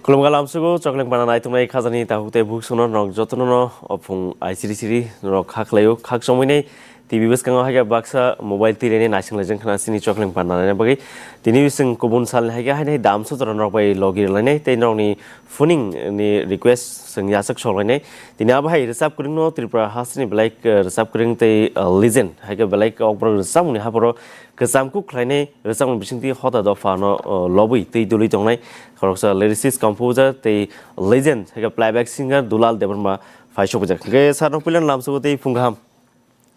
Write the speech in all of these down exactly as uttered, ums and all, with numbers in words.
Khulumkha lamsugo, Chokleng Pana naituknai khajani takhuk tei bukhuk songno norok jotono no ophung aisiri siri norok kha khlaio, khak chomwi nei T V bwskango hai khe baksa mobile twi reni naising laijak khna chini Chokleng Pana naina bagwi. Tini bising kubun salni hai khe hainai dam sotoro norok bai logi rwlainai tei norokni phoning ni request chwng yachak sok lainai. Tini abo hai rwchap kwrwngno Tripura hasteni belai, eh, rwchap kwrwng tei, eh, legend hai khe belai kok borok rwchapmungni haporo kwcham kuk khlainai rwchapmung bisingtwi hoda dophano, o, lobwi twi dului tongnai khoroksa lyricist, composer tei legend hai khe playback singer Dulal Debbarma phai sokjak. Hwnkhe sir no puila lamsugo tei phung kaham.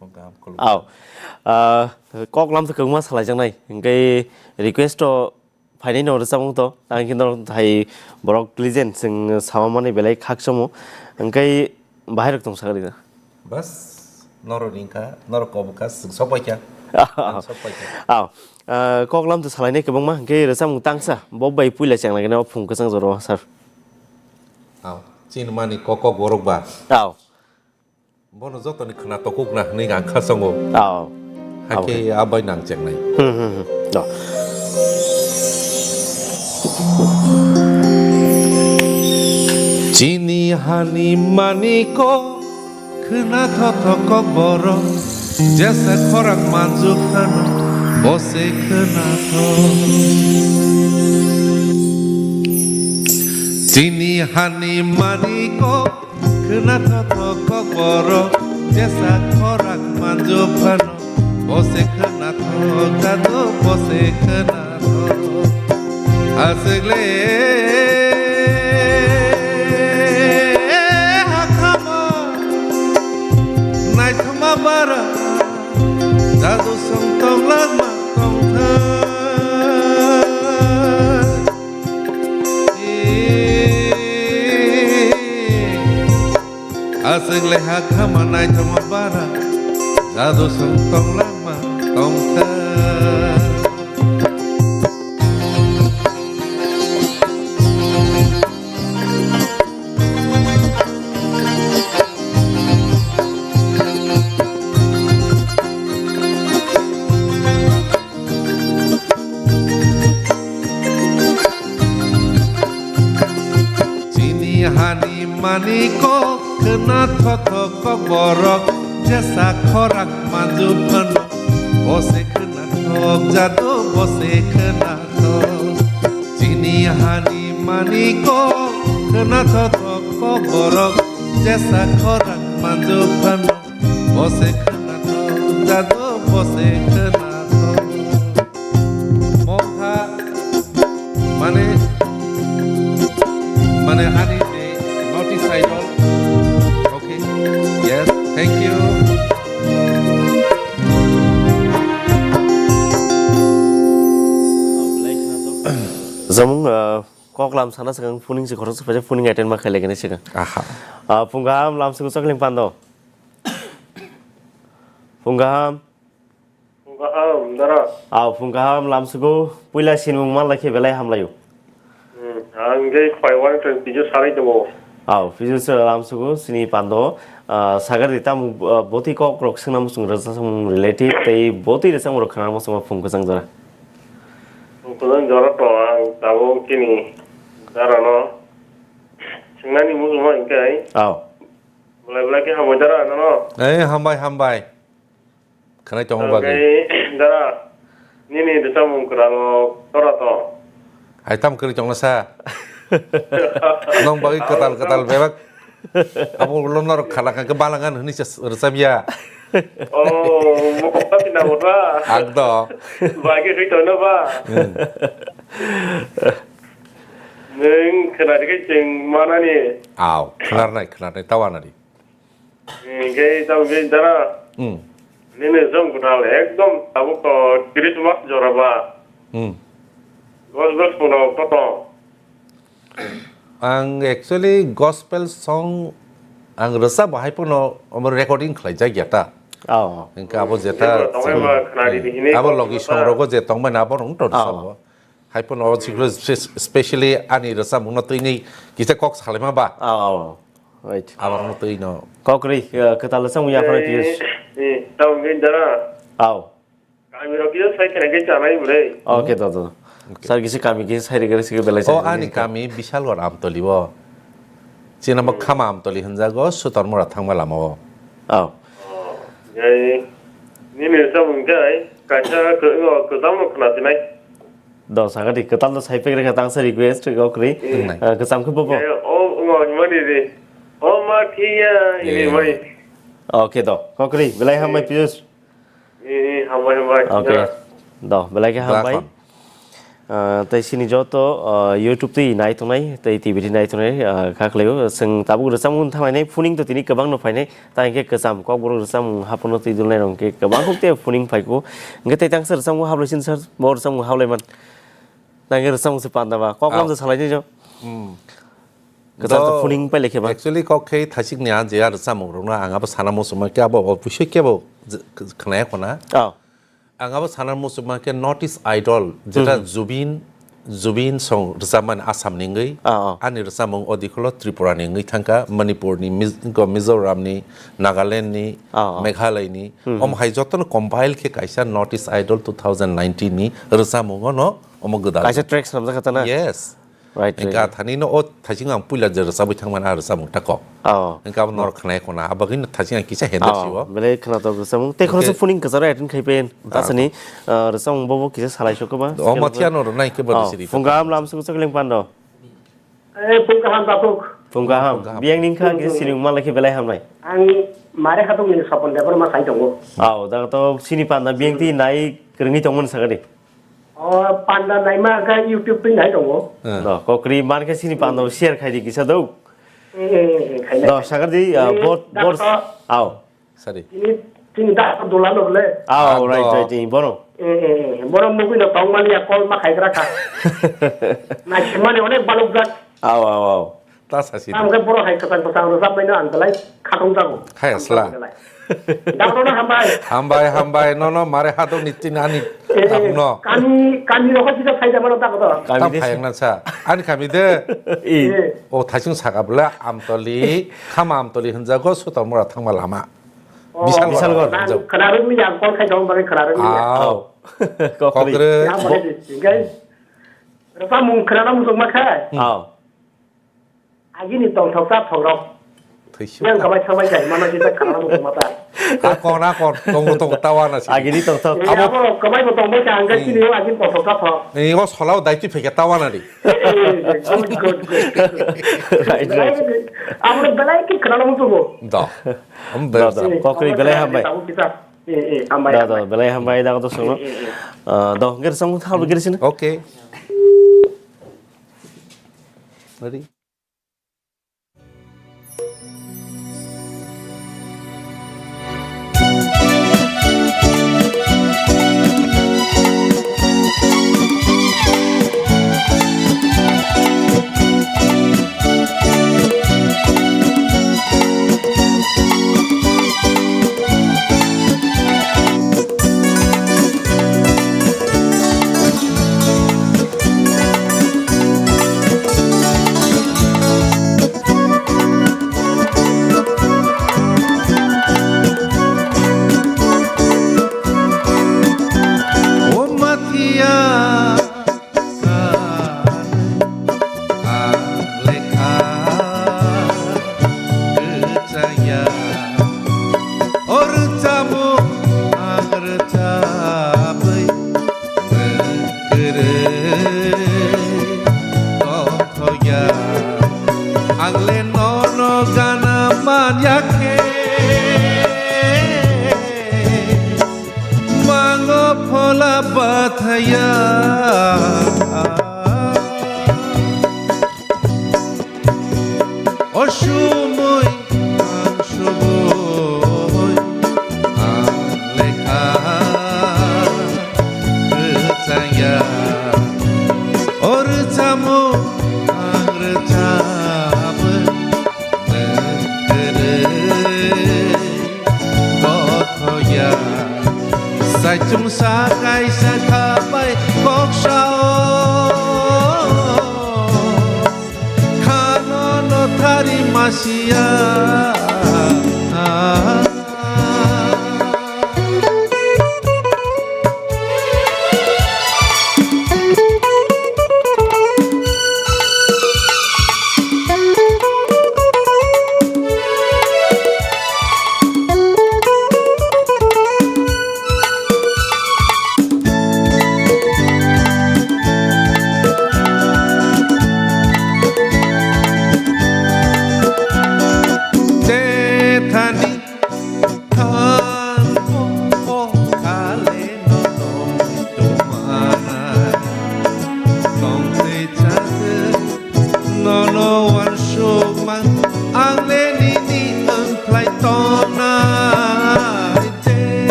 Phung kaham, khulumkha. Aw. Ah, kok lamsa kwbangma salaijaknai. Hwnkhe request o phainai no rwchapmung to. Ang khe norok hai borok legend chwng sama mani belai khakchangmo. Hwnkhe bahai rok tong sakha rida. Bas, norok ringkha, norok kobokha, chwng sokpaikha. Ang sokpaikha. Aw, ah, kok lamsa salainai kwbangma, hwnkhe rwchapmung tangsa, bo bai puila chenglaikhe o phung kwchang jora o, sir. Aw, chini mani kok kok borok ba. Aw. Bono jotoni khwna tokukna hwnwi ang kha songo. Aw. Hakhe abai nang chengnai. Hmm, hmm, hmm. No. Chini hani maniko khwna thothok kok borok, jesa khorang manjuk phano bose khwna thok. Chini hani maniko khwna thothok kok borok, jesa khorang manjuk phano bose khwna thok, jadu bose khwna thok. Aswk le hakhama naithoma bara, jadu song tong langma tong thang. Aswk le hakhama naithoma bara, jadu song tong langma tong thang. Chini hani maniko khwna thothok kok borok, jesa khorang manju phano bose khwna thok, jadu bose khwna thok. Chini hani maniko khwna thothok kok borok, jesa khorang manju phano bose khwna thok, jadu bose khwna thok. Mokha, mane, mane, ani je notice idol. Okay. Yes, thank you. Jamung, ah, kok lam sana sekarang phoning si khorok sepaja phoning attend ma khailai kene sekarang. Aha. Ah, phung kaham lamsugo Chokleng Pando. Phung kaham. Phung kaham, dara. Aw, phung kaham lamsugo, puila sinmung manlai khe belai hamlaio. Hmm, ang khe phaiwani tong pijo sarai tongo. Aw, pijo se lamsugo, sini Pando, ah, sagar di tam, ah, boti kok rok singna muchung rwchapmung related, tei boti rwchapmung rok khana muchung phung kwchang jora. Phung kwchang jora to ang tabuk chini dara no singnani muchung ma hingkhe. Aw. Belai belai khe hambai dara nono. Eh, hambai, hambai. Khwnai tongo bagwi. Dara, nini rwchapmung kwralo tora to. Hai tam kwrwi tongna sa. Nong bagwi kwtal kwtal bebak. Abo ulo norok khala kha khe balangan hwnwi se rwchapya. Oh, mo kok ta pina bo ta. Agdo. Bagwi hwi tongna ba. Hmm. Nwng khwnadi khe chwng manani. Aw, khwnarnai, khwnarnai, ta wanadi. Hingke tamo khe dara. Hmm. Nini jom kwtal ekdom tabuk to Christmas jora ba. Hmm. Gospel song rok to tong. Ang actually gospel song ang rwchap bo hai pono omo recording khlai jak ya ta. Oh. Hingke abo jeta. Abo logi song rogo je tong bai na abo rong to rwchap bo. Hai pono o siklo spe-, specially ani rwchapmungno twi ni kisa kok salaima ba? Oh, oh, right. Aborokno twi no. Kok ri, eh, kwtal rwchapmung yaphano kisa. Eh, eh, tamo khe dara. Aw. Kami rok kisa sai khena khe chanai bre. Okay, to, to. Sir kisa kami kisa sai rwgwi rwsike belai. O, chai ani rwgwi. Kami Bishalgarh Amtoli o. Chini bo Khama Amtoli hwnjago, Sutormura thangma lama o. Oh. Jai nini samung jai kaisa kwtang no khna sinai. Do saka di kwtal do sai pek rwkha tangsa request go kri. Hmm. Ah, kwcham khe bobo. Jai o ngo mani di. O ma thiya ini mani. Okay do. Kokri belai hambai Piyush. Eh, eh, hambai, hambai. Okay. Do, belai khe hambai. Ah, tei sini joto, ah, YouTube twi nai tongnai, tei T V twi nai tongnai, ah, kha khlaio. Chwng tabuk rwchapmung thanglai nai, phuning to tini kwbang no phainai. Ta hinkhe kwcham Kokborok rwchapmung haphano twi dulnai rok hinkhe kwbang kok tei phuning phaikho. Hinkhe tei tangsa rwchapmung hablai sin sir, bo rwchapmung hablai man. Nang rwchapmung se panda ba. Koklam se salai nai jo. Hmm. Kwcham to phuning pai lekhe ba. Actually, kok khe thaichik ni a je a rwchapmung rokno ang abo sana muchungma khe abo obosoi kebo je-, khwnaya khona. Oh. Ang abo sana muchungma khe North East Idol, jeta Hmm. Zubeen, Zubeen song rwchapmani Assam ni wngwi, Ah, oh. Ani rwchapmung odikholo Tripura ni wngwi thangkha, Manipur ni, Miz-, go Mizoram ni, Nagaland ni, Ah, oh. Meghalaya ni, Hmm. Omo hai jotono compile khe kaisa North East Idol two thousand nineteen ni rwchapmung ono omo gwdal. Kaisa track swnamjak kha ta na? Yes. Right, right, Engka right. Thani no o thaising ang puila je rwchabwi thangmani a rwchabmung tako. Oh. Engka abo norok khwnai khona. Abagwi no thaising ang kisa hender Oh, siwo. Belai khwnatok rwchabmung. Tei khoroksa Okay. Phuning kwcharo attend khai pen. Ah. Tasani, ah, rwchabmung bobo kisa salai sokma. O mathiya no rwnai khe Oh, bwdwi siri. Phung kaham lam sung chakling pando. Eh, phung kaham, Dapuk. Phung kaham. Phung kaham. Biyang ning kha kisa Hmm. sining malai khe belai hamnai. Ang Mare Khatung ni Sopon Debbarma sai tongo. Oh, da to sini panda biyang ti nai kwrwngwi tongmani sakadi. O panda naima khe YouTube twi nai tongo. Eh. No, kokri man khe sini panda share khai di kisa do. Eh, eh, eh, eh, khai nai. No, sagar di, ah, Ini bot, bot, dakto. Aw. Sorry. Ini, ini dakto dola no le. Aw, Ah, right, do. Right, ini bono. Eh, eh, eh, bono mugwi no tong mani ya call ma khai gra kha. Nai se mani onek balok jak. Aw, aw, aw. Ta sasi. Tamo khe borok hai kwchang kwchang rwchapmano ang belai khatong jago. Hai asla. Belai. Daktor no hambai. Hambai, hambai, no, no, Mare Khatung ni tin ani Eh, eh, tabuk no. Kami, kami rokho sida sai jamano daktor. Kami Tam de phayang na sa. Ani kami de. I. Eh. O thaisung saka bwle Amtoli, Khama Amtoli hwnjago Sutormura thangma lama. Oh, Bishalgarh Bishalgarh. Nang hwnjago. Khwnarum ni ang call khai dong bari khwnarum ni. Aw. Aw. Kokri. Kokri. Ya, bari Bo- di, guys. Rwchapmung khwna muchungma khe. Aw. Agini tongthok cha thok rok. Thwisu. Yang kabai thangbai jai mano jita khana bo mata. Akon, akon, tongo, tongo, tawa na si. Agini tongthok. Eh, abo kabai bo tongbai ka angga Hmm. Chini yo agini tongthok cha thok. Ni o solao dai tu pheke tawa na ri. Eh, eh, eh, good, good, good, good. Right, right. Abo belai ki khana mo tubo. Da. Am Da, da. Kokri belai hambai. Tahu kita. Eh, eh, hambai, Da, da, hambai. Belai hambai da to sono. Eh, eh, eh. Ah, do, ger song thal ger sini. Okay. Ready? O mathiya, ang lekha kwchaya. O rwchapmung ang rwchapwi mwkhwrwi tongthokya. Ang le nono gana manya khe mango phola bathaya. O sumui ang subui ang lekha kwchaya. O rwchapmung ang rwchapwi mwkhwrwi tongthokya. Saichung sa kaisa kha bai kok sao. Khano no thari masiya.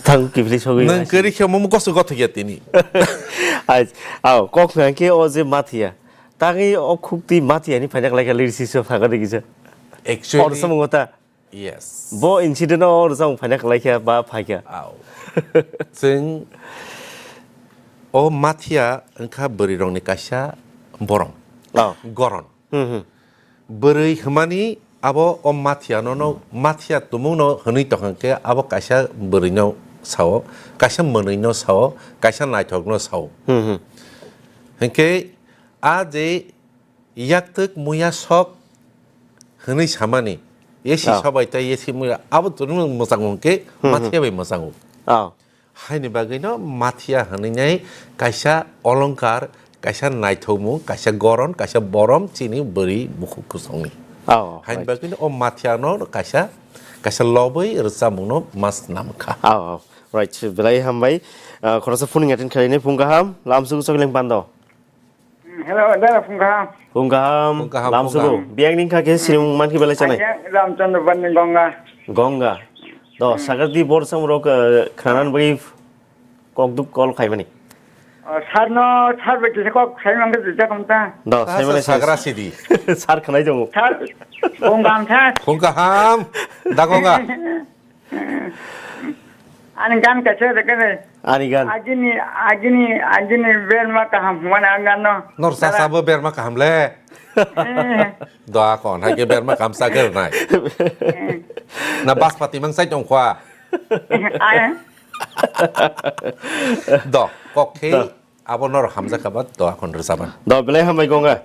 Thang kifli sogwi Nang asik. Kari khe mum koso gothok ya tini. Ai, au, kok hwnkhe o je mathiya. Tangwi o khukti mathiya ni phaina khlai kha lirisi so phaga de kisa. Actually, Or samung ta. Yes. Bo incident o rwchapmung phaina khlai kha ba phai kha. Au. Chwng o mathiya wngkha bwrwi rokni kaisa borong. Au. Goron. Hmm, hmm. Bwrwi hwnmani abo o mathiya no, no, mathiya tumung no hwnwi tongkha khe abo kaisa bwrwi no sao, kaisa mwnwi no sao, kaisa naithok no sao. Hmm, hmm. Hinkhe a je yaktwk muya sok hwnwi samani, esi Ah. sobai tei esi muya abo tumung mwchangmung khe Hmm, hmm. mathiya bai mwchango. Ah. Haini bagwino mathiya hwnwi kaisa olongkar, kaisa naithokmung, kaisa goron, kaisa borom chini bwrwi bukhuk kusongni. Oh, Haini right. Bagwino o mathiano kaisa, kaisa lobwi rwchapmungno mas namkha. Oh, oh. Right, belai hambai. Ah, khoroksa phone attend khaini phung kaham, lamsugo chokling pando. Hello, dara phung kaham. Phung kaham, Phung kaham, lamsugo. Phung kaham. Biyang ning kha khe siring man khe belai chanai. Aja Ramchandra Bani Gonga. Gonga. Do, sagar di bor sam rok, eh, khnanan bai kok duk kol khaimani. O, sar no, sar bai kisa kok sai mang khe jujak kam ta. Do, Asa sai mani sagra sai. Sidi. Sar khnai dong. Sar, phung kaham sar. Phung kaham, da Gonga. Ani gan kaisa de kene. Ani gan. Agini, agini, agini berma kaham hwnmani ang gan no. Nor sasa bo berma kaham le. Eh. Doa kon, hai ke berma kaham sa ger nai. Eh. Na baspati mang sai tong khwa. Ai. Do, kok khe Do. Abo nor hamjak kha ba doa kon rwchapmani. Do, belai hambai Gonga.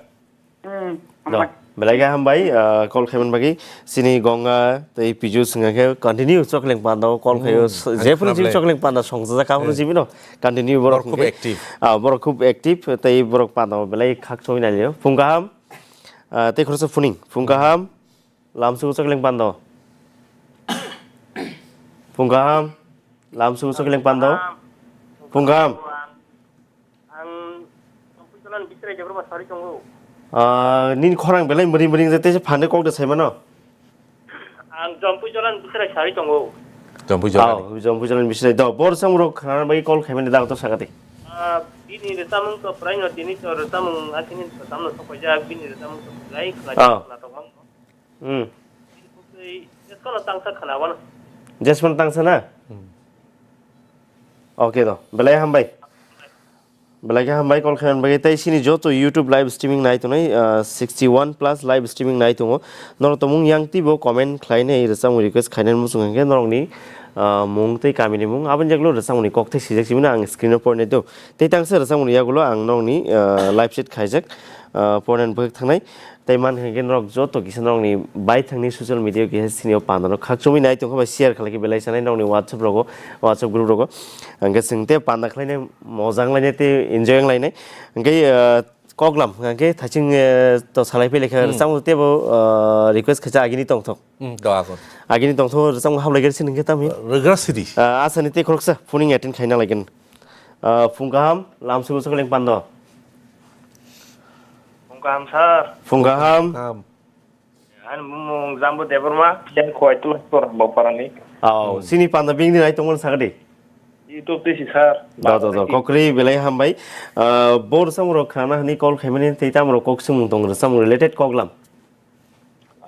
Hmm, Do, hambai. Belai khe hambai, ah, call khaimani bagwi. Chini Gonga tei Piju swngya khe continue chokling panda o call khaio. Hmm, S-, ang jephuru khna jim ble. Chokling panda songjak, aphuru Eh. Jim no continue borok Borok khub hwnkhe. Active. Ah, borok khub active, tei borok panda o belai khak choi nai lio. Phung kaham, ah, tei khoroksa phuning. Phung kaham, lamsugo chokling panda o. Phung kaham, lamsugo chokling panda o. Phung kaham. Ang Jompui Jolan Bisrai Debbarma sari tongo. Ah, nini khorang belai mering mering je tei phande kok de sai mano. Ang Jompui Jolan Bisrai sari tongo. Jompui Jolan. Oh, Jompui Jolan Bisrai. Do, bor sam rok khana bai call khaimani da to sagati. Ah, bini rwchapmung to prai no tini to rwchapmung asini to tamno sokoijak bini rwchapmung to prai khna Oh. Khna tongmang. Hmm. Bini kok tei jeskono tangsa khna wano. Jeskono tangsa na? Hmm. Okay do. Belai hambai. Belai khe hambai call khaimani bagwi tei chini joto YouTube live streaming nai tongnai, ah, sixty one plus live streaming nai tongo. Norok tongmung yang twibo comment khlainai rwchapmung request khainani muchung hwnkhe norokni, ah, mung tei kamini mung. Aboni yagulo rwchapmungni kokthai swijak simi no ang screen o porinai do. Tei tangsa rwchapmungni yagulo ang norokni, ah, live chat khaijak, ah, porinani bwkhak thangnai. Tei man hwnkhe norok joto kisa norokni baithangni social media kisa sini o panda no khakchangwi nai tongkha bai share khlai khe belai sanai norokni WhatsApp rogo, WhatsApp group rogo. Hwnkhe chwng tei panda khlainai mojang lainai tei enjoy wng lainai. Hwnkhe, eh, koklam hwnkhe thaching, eh, to salai phai lekha Hmm. Rwchapmung teibo, eh, request khaisa agini tongthok. Hmm, do aswk. Agini tongthok rwchapmung hablai gari sini hwnkhe tamo. Rwgra sidi. Eh, asani tei khoroksa phoning attend khaina laigin. Eh, phung kaham, lamsugo chokling pando. Phung kaham, sir. Phung kaham. Kaham. Ani bumung Jambu Debbarma, yang khwai tu tor Bokparani. Oh, Hmm. Sini panda bini nai tongmani sagadi. YouTube tisi, sir. Do, do, do, kokri belai hambai. Ah, bo rwchapmung rok khana hani call khaimani tei tamo rok kok swngmung tong rwchapmung related koklam.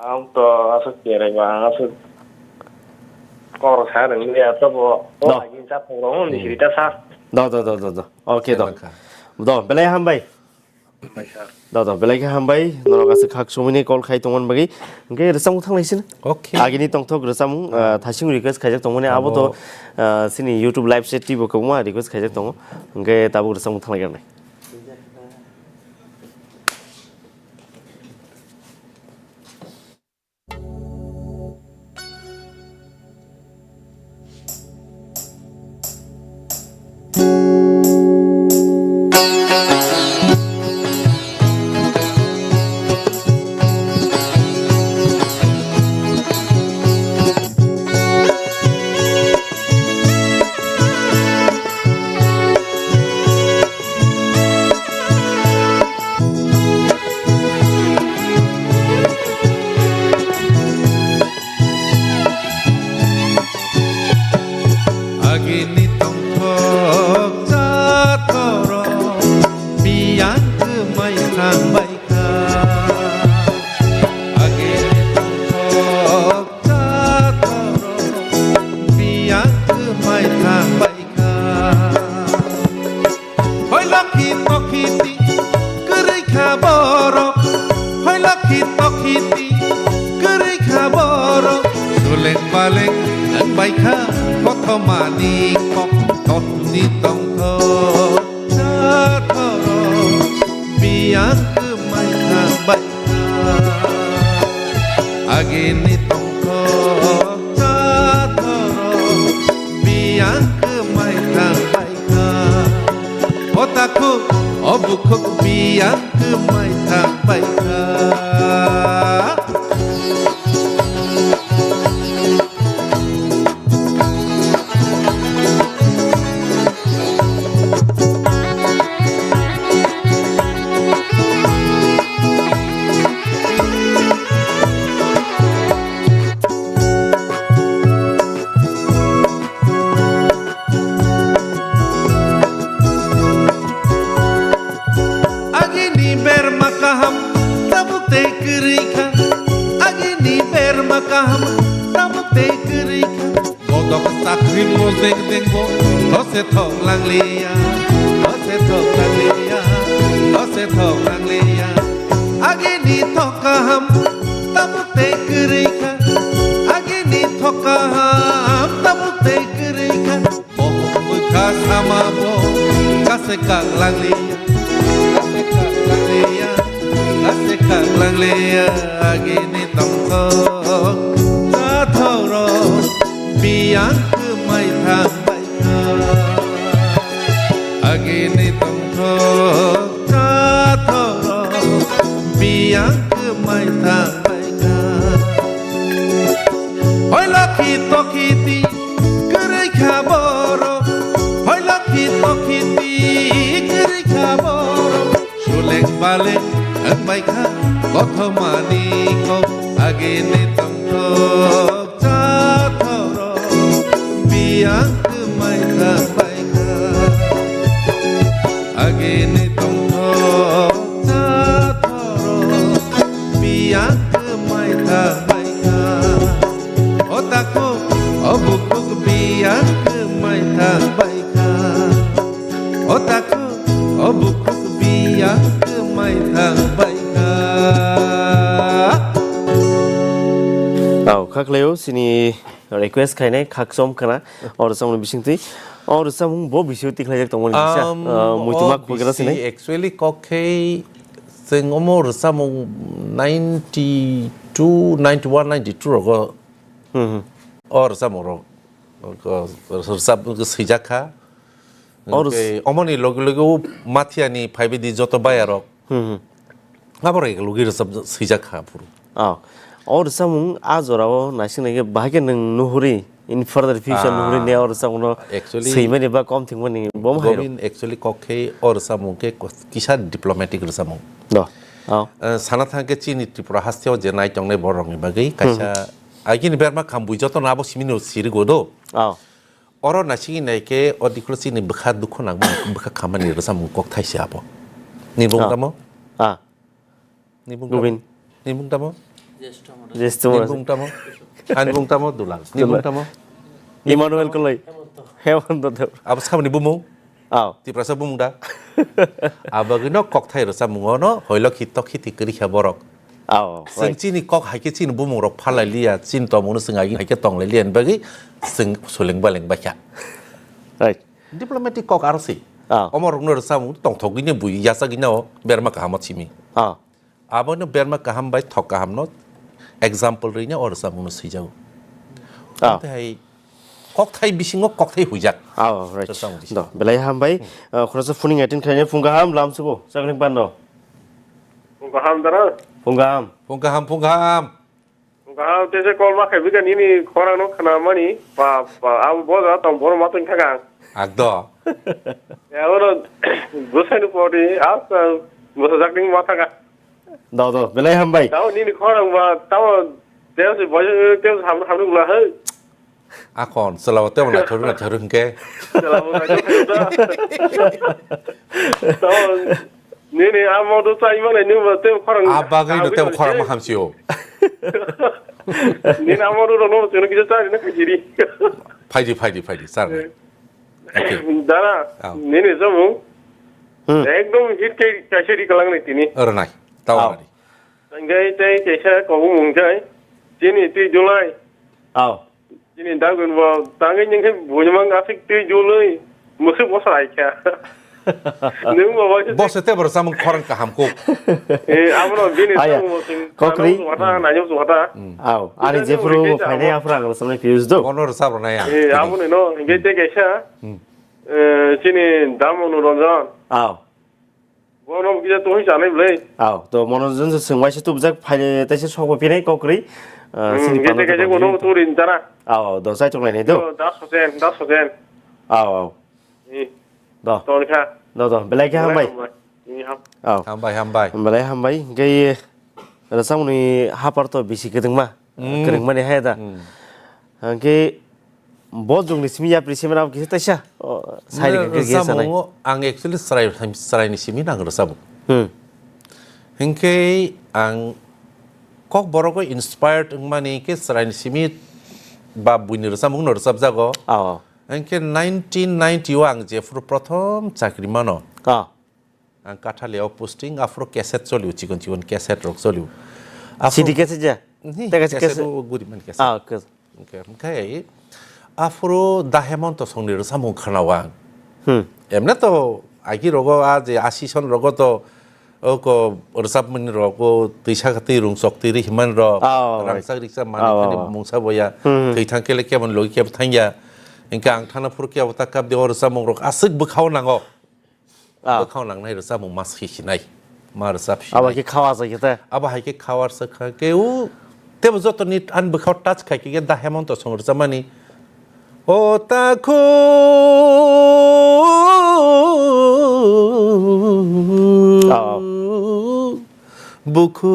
Ang to aswk cherai ba, ang aswk kok rok sa rwngya to bo, o Do. Agin sa phung rok ni Hmm. Sirita, sir. Do, do, do, do, do. Okay, do. Semanka. Do, belai hambai. Hambai, sir. Do, do, belai khe hambai. Norok aswk khak somoi ni call khai tongmani bagwi. Hwnkhe rwchapmung thanglai sini. Okay. Agini tongthok rwchapmung, ah, thasing request khaijak tongmani abo to, Abo. Ah, sini YouTube live chat twibo kwbangma request khaijak tongo. Hwnkhe tabuk rwchapmung thanglai gwnai. Iti kwrwi kha borok, suleng paleng wng bai kha, kothomani kok kokni tongthok chathoro, biyang kwmai thang bai kha. Agini tongthok chathoro, biyang kwmai thang bai kha. O takhuk, o bukhuk biyang kwmai thang bai kha. Agini berma kaham tabuk tei kwrwi kha. Agini berma kaham tabuk tei kwrwi kha. Bodok chakri mojeng dengbo those thok langliya, those thok langliya, those thok langliya. Agini thok kaham tabuk tei kwrwi kha. Agini thok kaham tabuk tei kwrwi kha. Bohok bwkha sama bo kase kak langliya, kase kak langliya, kase kak langliya. Agini tongthok chathok rok biyang kwmai thang bai kha. Agini tongthok chathok rok biyang kwmai thang bai kha. Hoi lokhi tokhi ti kwrwi kha borok, hoi lokhi tokhi ti kwrwi kha borok. Suleng baleng wng bai kha kothomani kok, agini tongthok chathok rok biyang kwmai thang bai kha. Agini tongthok chathok rok biyang kwmai thang bai kha. O takhuk, o bukhuk biyang kwmai thang bai kha. O takhuk, o bukhuk biyang kwmai thang bai kha. Tau, kha khlaio, chini request khainai khakchom khna, o rwchapmung bisingtwi. O rwchapmung bo bisio tikhlaijak tongmani kisa, Um, ah, muituma o khulgera bisi sinai. Actually kok khe chwng omo rwchapmung ninety two, ninety one, ninety two rogo Hmm, hmm. O rwchapmung rok, o rwchap swijak kha. O rwch- Hwnkhe omoni logi logi o Mathiani phaibidi joto bayarok. Hmm, hmm. Abo rok logi rwchap swijak kha phuru. Oh. O rwchapmung a jorao naising naikhe bahai khe nwng nuhuri, in further future Ah, nuhuri ne o rwchapmungno actually, swimani ba kom thwngmani bo hai rok. Gobin actually kok khe o rwchapmung khe kos-, kisa diplomatic rwchapmung. Do. Oh. Eh, sana thang khe chini Tripura hasteo je nai tongnai borokni bagwi Hmm. kaisa agini berma kham bui jotono abo simino sirigo do. Oh. Oro naisingwi naikhe o dikhulo chini bwkha dukhu nangmani bwkha khammani rwchapmung kok thaise abo. Ni bung Oh. tamo? Ah. Ni bung Gubin. Tamo? Ni bung tamo? Jyeshtho Ni Maharaj. Bung tamo? Ani bung tamo Dulal. Ni bung Dulal. Tamo? Emmanuel Koloi. Hemonto Deb. Abo saboni bumung? Aw. Tiprasa bumung da? Abagwino kokthai rwchapmungono hoilo khito khiti kwrwi kha borok. Aw, chwng right. Chini kok hai khe chini bumung rok phalai liya, chini tongmungno chwng agi hai khe tonglai liya ni bagwi chwng suleng baleng bai kha. Right. Diplomatic kok aro se. Ah. Omo rokno rwchapmung tongthogwi ni bui yachagwi no berma kaham o simi. Ah. Abono berma kaham bai thok kaham no example rwino o rwchapmung no swijago. Ah. Tei hai kokthai bisingo kokthai huijak. Ah, right. Rwchapmung bisingo. Do, belai hambai. Hmm. Ah, khoroksa phoning attend khainai phung kaham lamsugo. Chakring pando. Phung kaham dara. Phung kaham. Phung kaham, phung kaham. Kaham, tei se call ma khaibika nini khorang no khna mani, ba, ba, abo boja tong bono ma tong thaka. Akdo. Ya, oro, bwsai ni pori, asa, bwsa jakni ma thaka. Do, do, belai hambai. Tao nini khorang ba, tao, tei se boja, tei se ham, ham gula hai. Akon, selawa tei na thuru na thuru hingke. Selawa na thuru na. Tao, Nini amo do chai mane ni mo te khorang. A bagwi no te khorang ma hamsio. Nini amo do no chino kisa chai na kajiri. Phaidi, phaidi, phaidi, sir. Okay. Dara, ah. Nini jamu. Hmm. Ekdom hit ke kacheri kalang ni tini. Oro nai. Tao ah. Nai. Hingke tei kaisa kobongmung khe chini twi julai. Aw. Chini dagwin bo tangwi ningkhe buini mang aswk twi julwi musuk bo salai kha. Nwng bo waisa Bo se tebor samung khorang kaham kuk. Eh, abono bini Aya, samung bo chwng kokri. Ano wata, nanyok wata. Aw, ani Bini jephuru samung bo khe phainai tamo. Aphuru ang samnai phiyus do. Bono rwchap rwnai ang. Eh, aboni no, hingke tei kaisa. Hmm. Eh, chini dam Manu Ranjan. Aw. Bono kisa tuhi sanai bwle. Aw, to Manu Ranjan se swngbai se tubjak phai taisa sok bo pinai kokri. Ah, Hmm, sini gete pano gete to bono turi jana. Aw, aw, do sai tonglai nai do. Oh, das percent, das percent. Aw, aw. Eh. Do. Toni kha. Do, do. Belai khe hambai. Hambai. Eh, ham. Aw. Hambai, hambai. Belai hambai. Hingke rwchapmungni hapar to bisi kwdwngma. Hmm. Kwrwngmani hai da. Hmm. Hingke bo jongni simi yapri simi ram kisa taisa. O, sai Nang rwkhe kisa sanai. Rwchapmungo ang actually chwrai, chwraini simi nang rwchapmung. Hmm. Hingke ang kok borogo inspired wngmani ke chwraini simi ba buini rwchapmungno rwchapjago. Aw. Hingke nineteen ninety o ang jephuru prothom chakri mano. Aw. Ang Kathalia o posting, aphuru cassette cholio, chikon chikon cassette rok cholio. Aphuru C D cassette ya? Ni, Tei kaisa cassette cassette. O guri mani cassette. Ah, cas- Okay, okay. Aphuru Da Hemanta songni rwchapmung khwnao ang. Hmm. Emne to agi rogo a je asi son rogo to o ko rwchapmani rogo twisa kha twi rung chok twi ri himani rok. Oh, right. Rangchak rikchak mani Oh, thani oh, oh. Mungsa boya. Hmm. Thwi thang kele kebo logi kebo thangya. Hingke ang thana phuru kebo ta kap de o rwchapmung rok aswk bwkhao nango. Ah. Bwkhao nangnai rwchapmung ma swi sinai, ma rwchap sinai. Abo khe khawa sa khe te? Abo hai khe khawa sa kha khe u, tebo jotoni ani bwkhao touch khai khe Da Hemanta song rwchapmani. O takhu Ah. bukhu.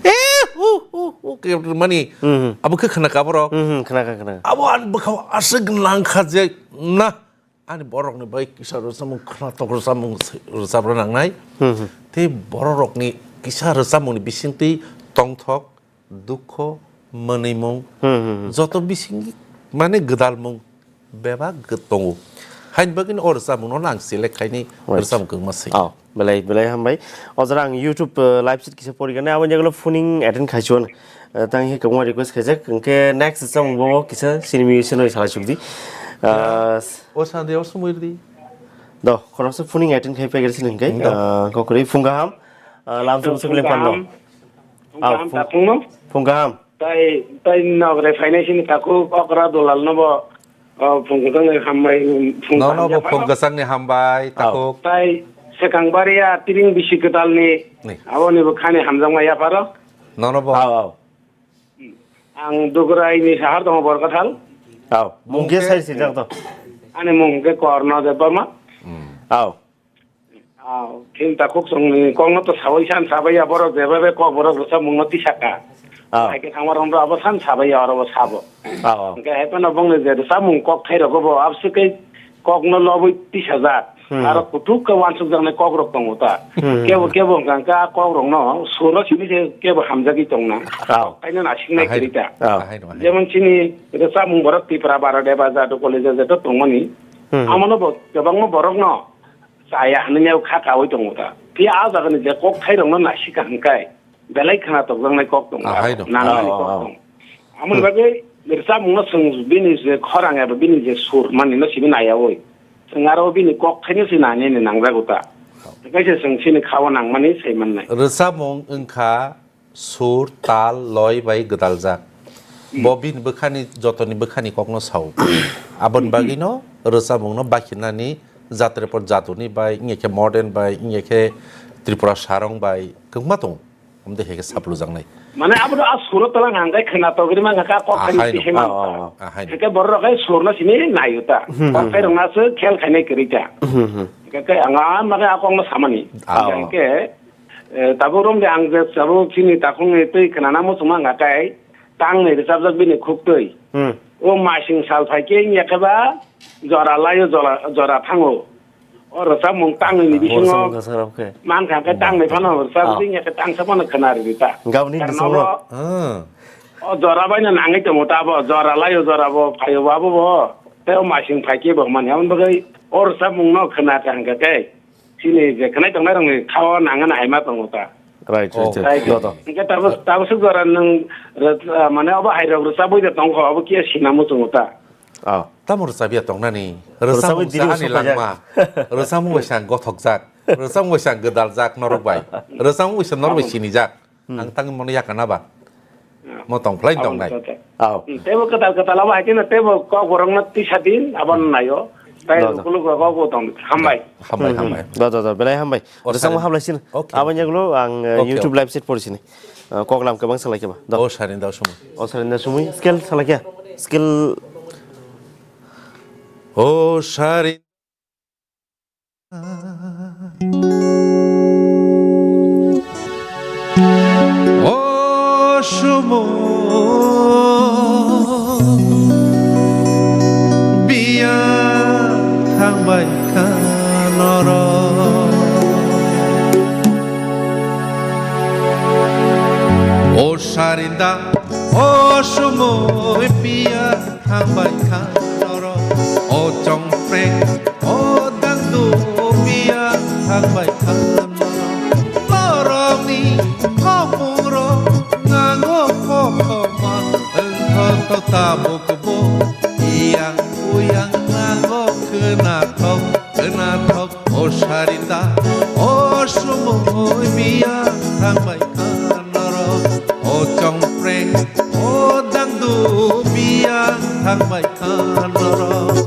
Eh, hu, hu, hu, khe mani. Hmm, hmm. Abo khe khna kha borok. Hmm, hmm, khna kha, khna kha. Abo ani bwkhao aswk nang kha je na. Ani borokni bai kisa rwchapmung khwnathok rwchapmung se-, rwchapna nangnai. Hmm, hmm. Tei bororokni kisa rwchapmungni bisingtwi tongthok, dukho, mwnwimung, Hmm, hmm, hmm. Joto bising mane gwdalmung bebak gw-, tongo. Haini bagwino o rwchapmungno ang select khainai Right. Rwchapmung kwbangma se. Oh. Belai, belai hambai. O jora ang YouTube, eh, live stream kisa pori gana, abo jagalo phoning attend khai chuan. Eh, tang he kwbangma request khaijak. Hwnkhe next chong bo kisa sinimi senoi sala chukdi. Ah, O sande o sumui di. Do, khoroksa phoning attend khai paigra sini hwnkhe. Do. Ah, kokori phung kaham. Ah, lam sum sum le pando. Phung kaham. Ah, phung kaham phung, ta phungno. Phung kaham. Tai, tai nogre phainai sini takhuk okra dolal no bo, o, phung kwthangni hambai, phung Nono kaham bo phung kwchangni hambai, Aw. Takhuk. Tai swkang baria tiring bisi kwtalni, Ni. Aboni bo khani hamjakma yapharo. Nono bo. Aw, aw. Ang Dugraini sahar tongo Borkathal. Aw, mung khe Mung khe sai sinjak to. Ani mung khe Korno Debbarma. Hmm. Aw. Ah, phil takhuk chwngni kokno to sawi san sabai ya, borok jeba be kok borok rwchapmungno tisaka. Ah. Hai khe thangma romro abo san sabai ya, oro bo sabo. Ah, ah. Hwnkhe hai phano bongni je rwchapmung kok thai rogo bo abswk khe kokno lobwi tisajak. Hmm. Aro kuthuk khe wansuk jaknai kok rok tongo ta. Hmm. Kebo kebo hwnkha hwnkhe a kok rokno suro simi se kebo hamjagwi tongna. Ah. Kok thaino nasiknai Ahai. Kwrwi ta. Ah. Ahai no, ahai. Jemon chini rwchapmung borok Tipra Bara Deba Jadu College o jeto tongmani. Hmm. Amono bo kwbangma borokno chaya hinwi kha kaui tongo ta. Phiya a jagani je kok thairokno naisika hwnkhe belai khwna tokjaknai kok tongo, Ah, hai aro dong. Nangnani Ah, kok ah, ah. Tongo. Amoni Hmm. Bagwi rwchapmungno chwng bini je khorang eba bini je sur manino simi naiyaui. Chwng aro bini kok thaino se nainani nangjago ta. Kaisa chwng chini khao nangmani sai mannai. Rwchapmung wngkha sur, tal, loi bai gwdaljak. Bo bini bwkhani, jotoni bwkhani kokno sao. Aboni bagwino rwchapmungno bakhinani jatre por jaduni bai, wngya khe modern bai, wngya khe Tripura sarong bai, kwbangma tongo. Omde heke saplujaknai. Mane abo a suro tolang hangkai khwna togri mangka ka kok Ah, khani hai no. Tihima. Ah, ah, ah. Ah, hai no. Heke borok kai surno sini nayuta. Hmm, Kok hmm, kai hmm. Rongna se khel khainai kwrwi ta. Hmm, hmm. Heke ang a mane a kokno samani. Ah, ah. Heke Eh, tabuk romde ang je tabuk chini takhukni twi khnana muchungma wngkha kai, tangnwi rwchapjak bini khuktwi. Hmm. O masing sal phai khe wngya khe ba jora laio jora, jora thango. O rwchapmung tangnwini Ah, bisingo rwchapmung kwcharo khe. Mankha khe tangnwi phano rwchap Ah. Wngya khe tangsa phano khwna rwdi ta. Gabni Karna bwskango. Abo Hmm. O jora baino nangwi tongo ta abo, jora laio jora bo phaio bo abo bo. Tei o masing phai khe bo mani. Aboni bagwi o rwchapmungno khwna kha hwnkha khe. chini je khnai tongnai rokni khao nangani haima tongo ta. Right, right, okay. Right. Do, do. Hingke tabo, tabo suk jora nwng re-, ah, mane obo hai rok rwchabwi de tongkho, obo kiya sinamo chwngno ta. Ah. Tamo rwchabya tongnani? Rwchabwi rwchabwi diri sa ani usuk langma. Rwchabwi sa ang gothokjak. Rwchabwi sa ang gwdaljak norok bai. Rwchabwi sa norok bai sinijak. Hmm. Ang tangwi mono yakana ba? Mo tong phlai tongnai. Aw. Hmm, tebo kwtal kwtal abo hai kheno tebo kok borokno tisa din, abono naio. Tai do, do. Luku luku kok bo tong. Hambai. Hambai, hmm, hambai. Do, do, do, belai hambai. O, rwchapma sari. Hamlai sin. Okay. Aboni yagulo ang, eh, okay, YouTube, okay, live chat pori sini. Eh, kok lam kwbang salai khe ba. Do. O sarinda sumui. O sarinda sumui. Scale salai khe. Scale. O sari. O sumo biya thangbai kha norok. O sarinda, o sumo biya thangbai kha norok, o chongpreng, o dangdu biya thangbai kha norok. Norokni khopmungrok nango kothoma, wngkha to tabukbo iyang uyang nango khwnathok, khwnathok. O sarinda, o sumui biya thangbai kha norok, o chongpreng, o dangdu biya thangbai kha norok.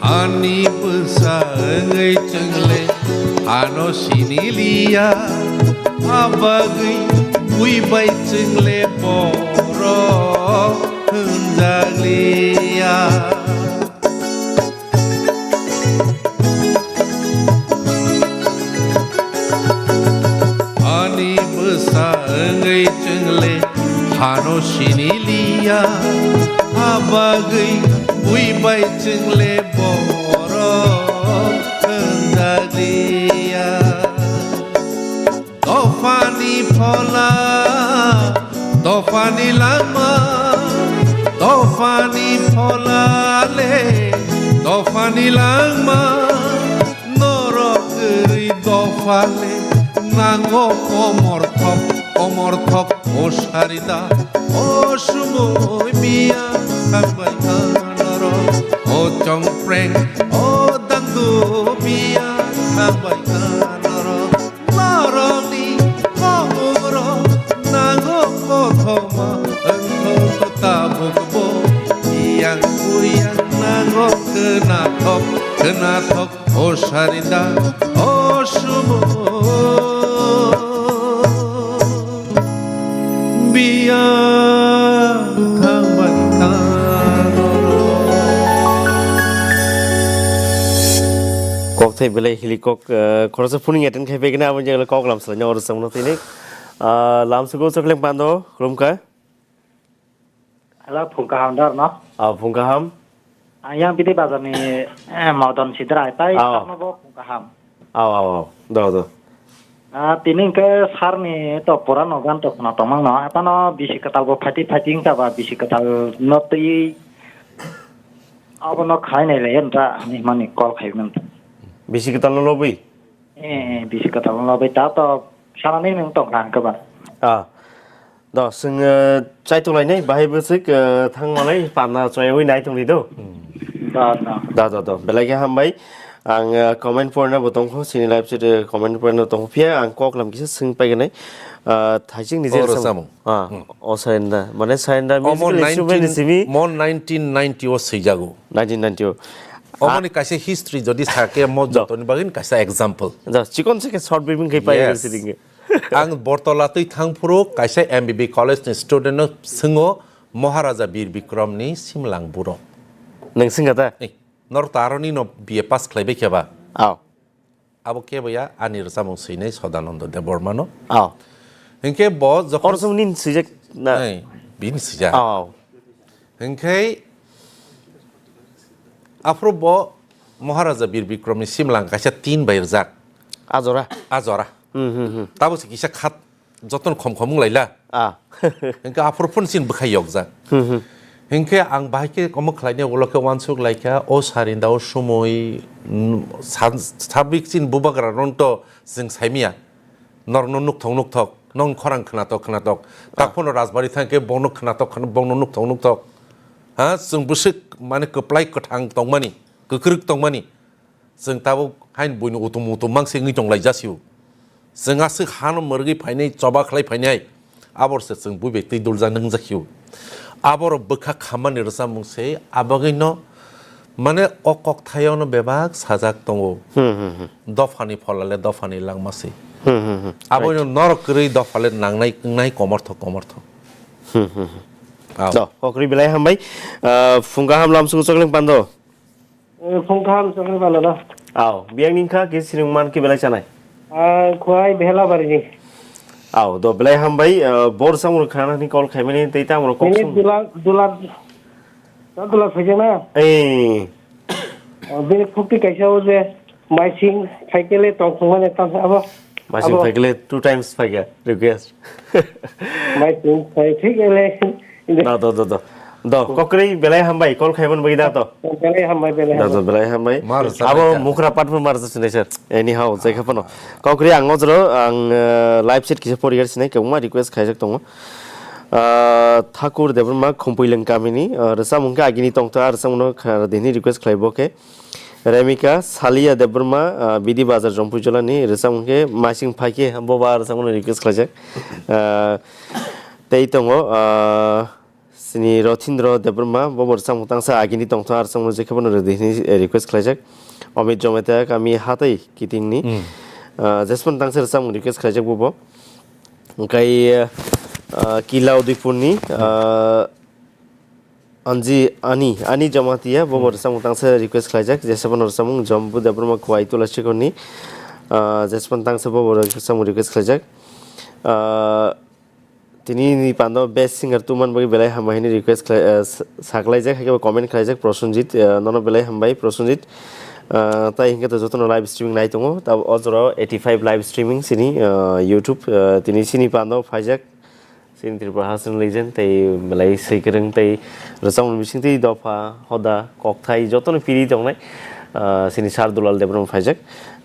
Ani bwsa wngwi chwngle ano siniliya, a bagwi bui bai chwngle borok hwnjakliya. Ani bwsa wngwi chwngle hano siniliya, a bagwi bui bai chwngle borok hwnjakliya. Dophani phola, dophani langma, dophani phola le, dophani langma, norok kwrwi dopha le, nango komor thok, komor thok, o sarida, o sumui biya thangbai kha norok, o chongpreng, o dangdu biya thangbai kha norok. Norokni komungrok nango kothoma, wngkha tabukbo iyang uyang nango khwnathok, khwnathok, o sarinda, o sumo. Biya thangbai kha norok. Kokthai belai hili kok, eh, khoroksa phuning attend khai phaikhe na, aboni jagao kok lam swlaina oro chwngno tini. Ah, lamsugo Chokleng Pando, khulumkha. Hello, phung kaham dar no? Ah, phung kaham. Ang yang bidi bazar ni, eh, Modon Sidra ai tai, ah, sakno bo phung kaham. Aw, aw, aw. Do, do. Ah, tini hwnkhe sir ni to pura no gan to khna tongmang no. Apano bisi kwtal bo phaiti phaiti wngkha ba bisi kwtal no twi abono khai nai le entra hinwi mani call khai mani. Bisi kwtal no lobwi? Eh, eh, bisi kwtal no lobwi ta to sanani nwng tong kha hwnkhe ba. Ah. Do, chwng, eh, chaitung lainai, bahai bwswk, eh, thang manai, panna choyawi nai tong di do. Hmm. Da, da. Da, da, da. Belai khe hambai. Ang, eh, comment porna bo tongkho, sini live chat, eh, comment porna tongkho. Phiya ang kok lam kisa swng paiganai. Ah, thaising ni je. O rwchapmung. Ah, hmm. O sainda. Mane sainda omo musical instrument nineteen, simi. Mo nineteen ninety o swijago. Nineteen ninety o. Omoni kaisa history jodi sakhe mo do. Jotoni bagwi kaisa example. Da, chikon se khe short briefing khe pai. Yes. Sini. Ang Bortola twi thang phuru kaisa M B B college ni student no swngo Maharaja Bir Bikram ni simlang buro. Nwng swngkha ta? Eh, nor to aroni no B A pass khlai bai khe ba? Aw. Abo kebo ya ani rwchapmung swinai Sodananda Debbarma no. Aw. Hinkhe bo jokhon Oro song nin swijak na. Nai, bini swijak. Oh. Hinkhe aphuru bo Maharaja Bir Bikramni simlang kaisa tin bai rwjak. Ajora. Ajora. Hmm, hmm, hmm. Tabo se kisa khat jotono khom khom wng laila. Ah. Hinkhe aphuru phun sin bwkhai yokjak. Hmm, hmm. Hinkhe ang bahai khe omo khlaina ulo khe uansuk laikha, o sarinda o sumui, mm, sa-, sabik sin bubagra ronto chwng saimia. Norokno nukthok nukthok, nong khorang khnatok khnatok. Ah. Takhuno rajbari thangkhe bono khnatok khn-, bono nukthok nukthok. Ha, chwng bwswk mane kwplai kwthang tongmani, kwkrwk tongmani. Chwng tabuk hain buino utum utum mangsi wngwi tong lai jasio. Chwng aswk hano mwrwgwi phainai, choba khlai phainai, abor se chwng bui bai twi duljak nwngjak hio. Aboro bwkha khammani rwchapmung se, abagwino mane o kokthaiono bebak sajak tongo. Hmm, hmm, hmm. Dophani pholale dophani langma se. Hmm, hmm, hmm. Aboino Right. norok kwrwi dophale nangnai wngnai komorthok komorthok. Hmm, hmm, hmm. Ao. Do, kokri belai hambai. Ah, phung kaham lamsung chokling pando. Eh, phung kaham chokling pando do. Ao, biyang ningkha ke sinung man ke belai chanai. Ah, Khwai Bhelabarini. Ao, do belai hambai, ah, bor samung khana ni call khaimani tei ta amro kok Ini sung. Dula, dula, dula phaijakna. Eh. Oh, bini phukti kaisa o je. Maising phaikele tongthokmani tamo abo. Maising abo. Phaikele two times phaikha request. Maising phai thik ele. Do, do, do, do. Do, kokrwi belai hambai, call khaiman bai da to. Belai hambai, belai Do, do, hambai. Belai hambai. Mar sa Abo bai ka. Mukra patpur mar sa sinai sir. Anyhow, jai kha phano. Kokrwi ang ojro, ang, eh, live chat kisa porigar sinai, kebangma request khaijak tongo. Ah, Thakur Debbarma, Khumpuileng kamini, ah, rwchapmung khe agini tongtha, rwchapmungno kha-, dini request khlai bo khe. Remika, Salia Debbarma, ah, Bidi Bazar Jompuijolani rwchapmung khe Masing Phaikhe, boba rwchapmungno request khlaijak. Ah, tei tongo, ah, sini Rothindro Debbarma, bobo rwchapmung tangsa agini tongtha, rwchapmung je khe bono rwdi hini, eh, request khlaijak. Amit Jometa, kami Hatai Kitingni, Hmm. ah, jesmani tangsa rwchapmung request khlaijak bobo. Hwnkhe, ah, Kila Udaipurni, ah, Anji, Ani, Ani Jamatia, bobo rwchapmung tangsa request khlaijak, jesa bono rwchapmung Jombu Debbarma Khwai Tulasikhorni, ah, jesa bono tangsa bobo rwchapmung request khlaijak. Ah, tini ni pando best singer tongmani bagwi belai hambai hwnwi request khlai, ah, sa-, saklaijak, hai khe bo comment khlaijak Prosenjit, ah, nono belai hambai Prosenjit. Ah, tai hinkhe to jotono live streaming nai tongo, ta o jora eighty five live streaming sini, ah, YouTube, ah, tini sini pando phaijak. Chini Tripura Hasteni legend tei belai swi kwrwng tei rwchapmung bisingtwi dopha, hoda, kokthai jotono piri tongnai, ah, chini Sir Dulal Debbarma phaijak.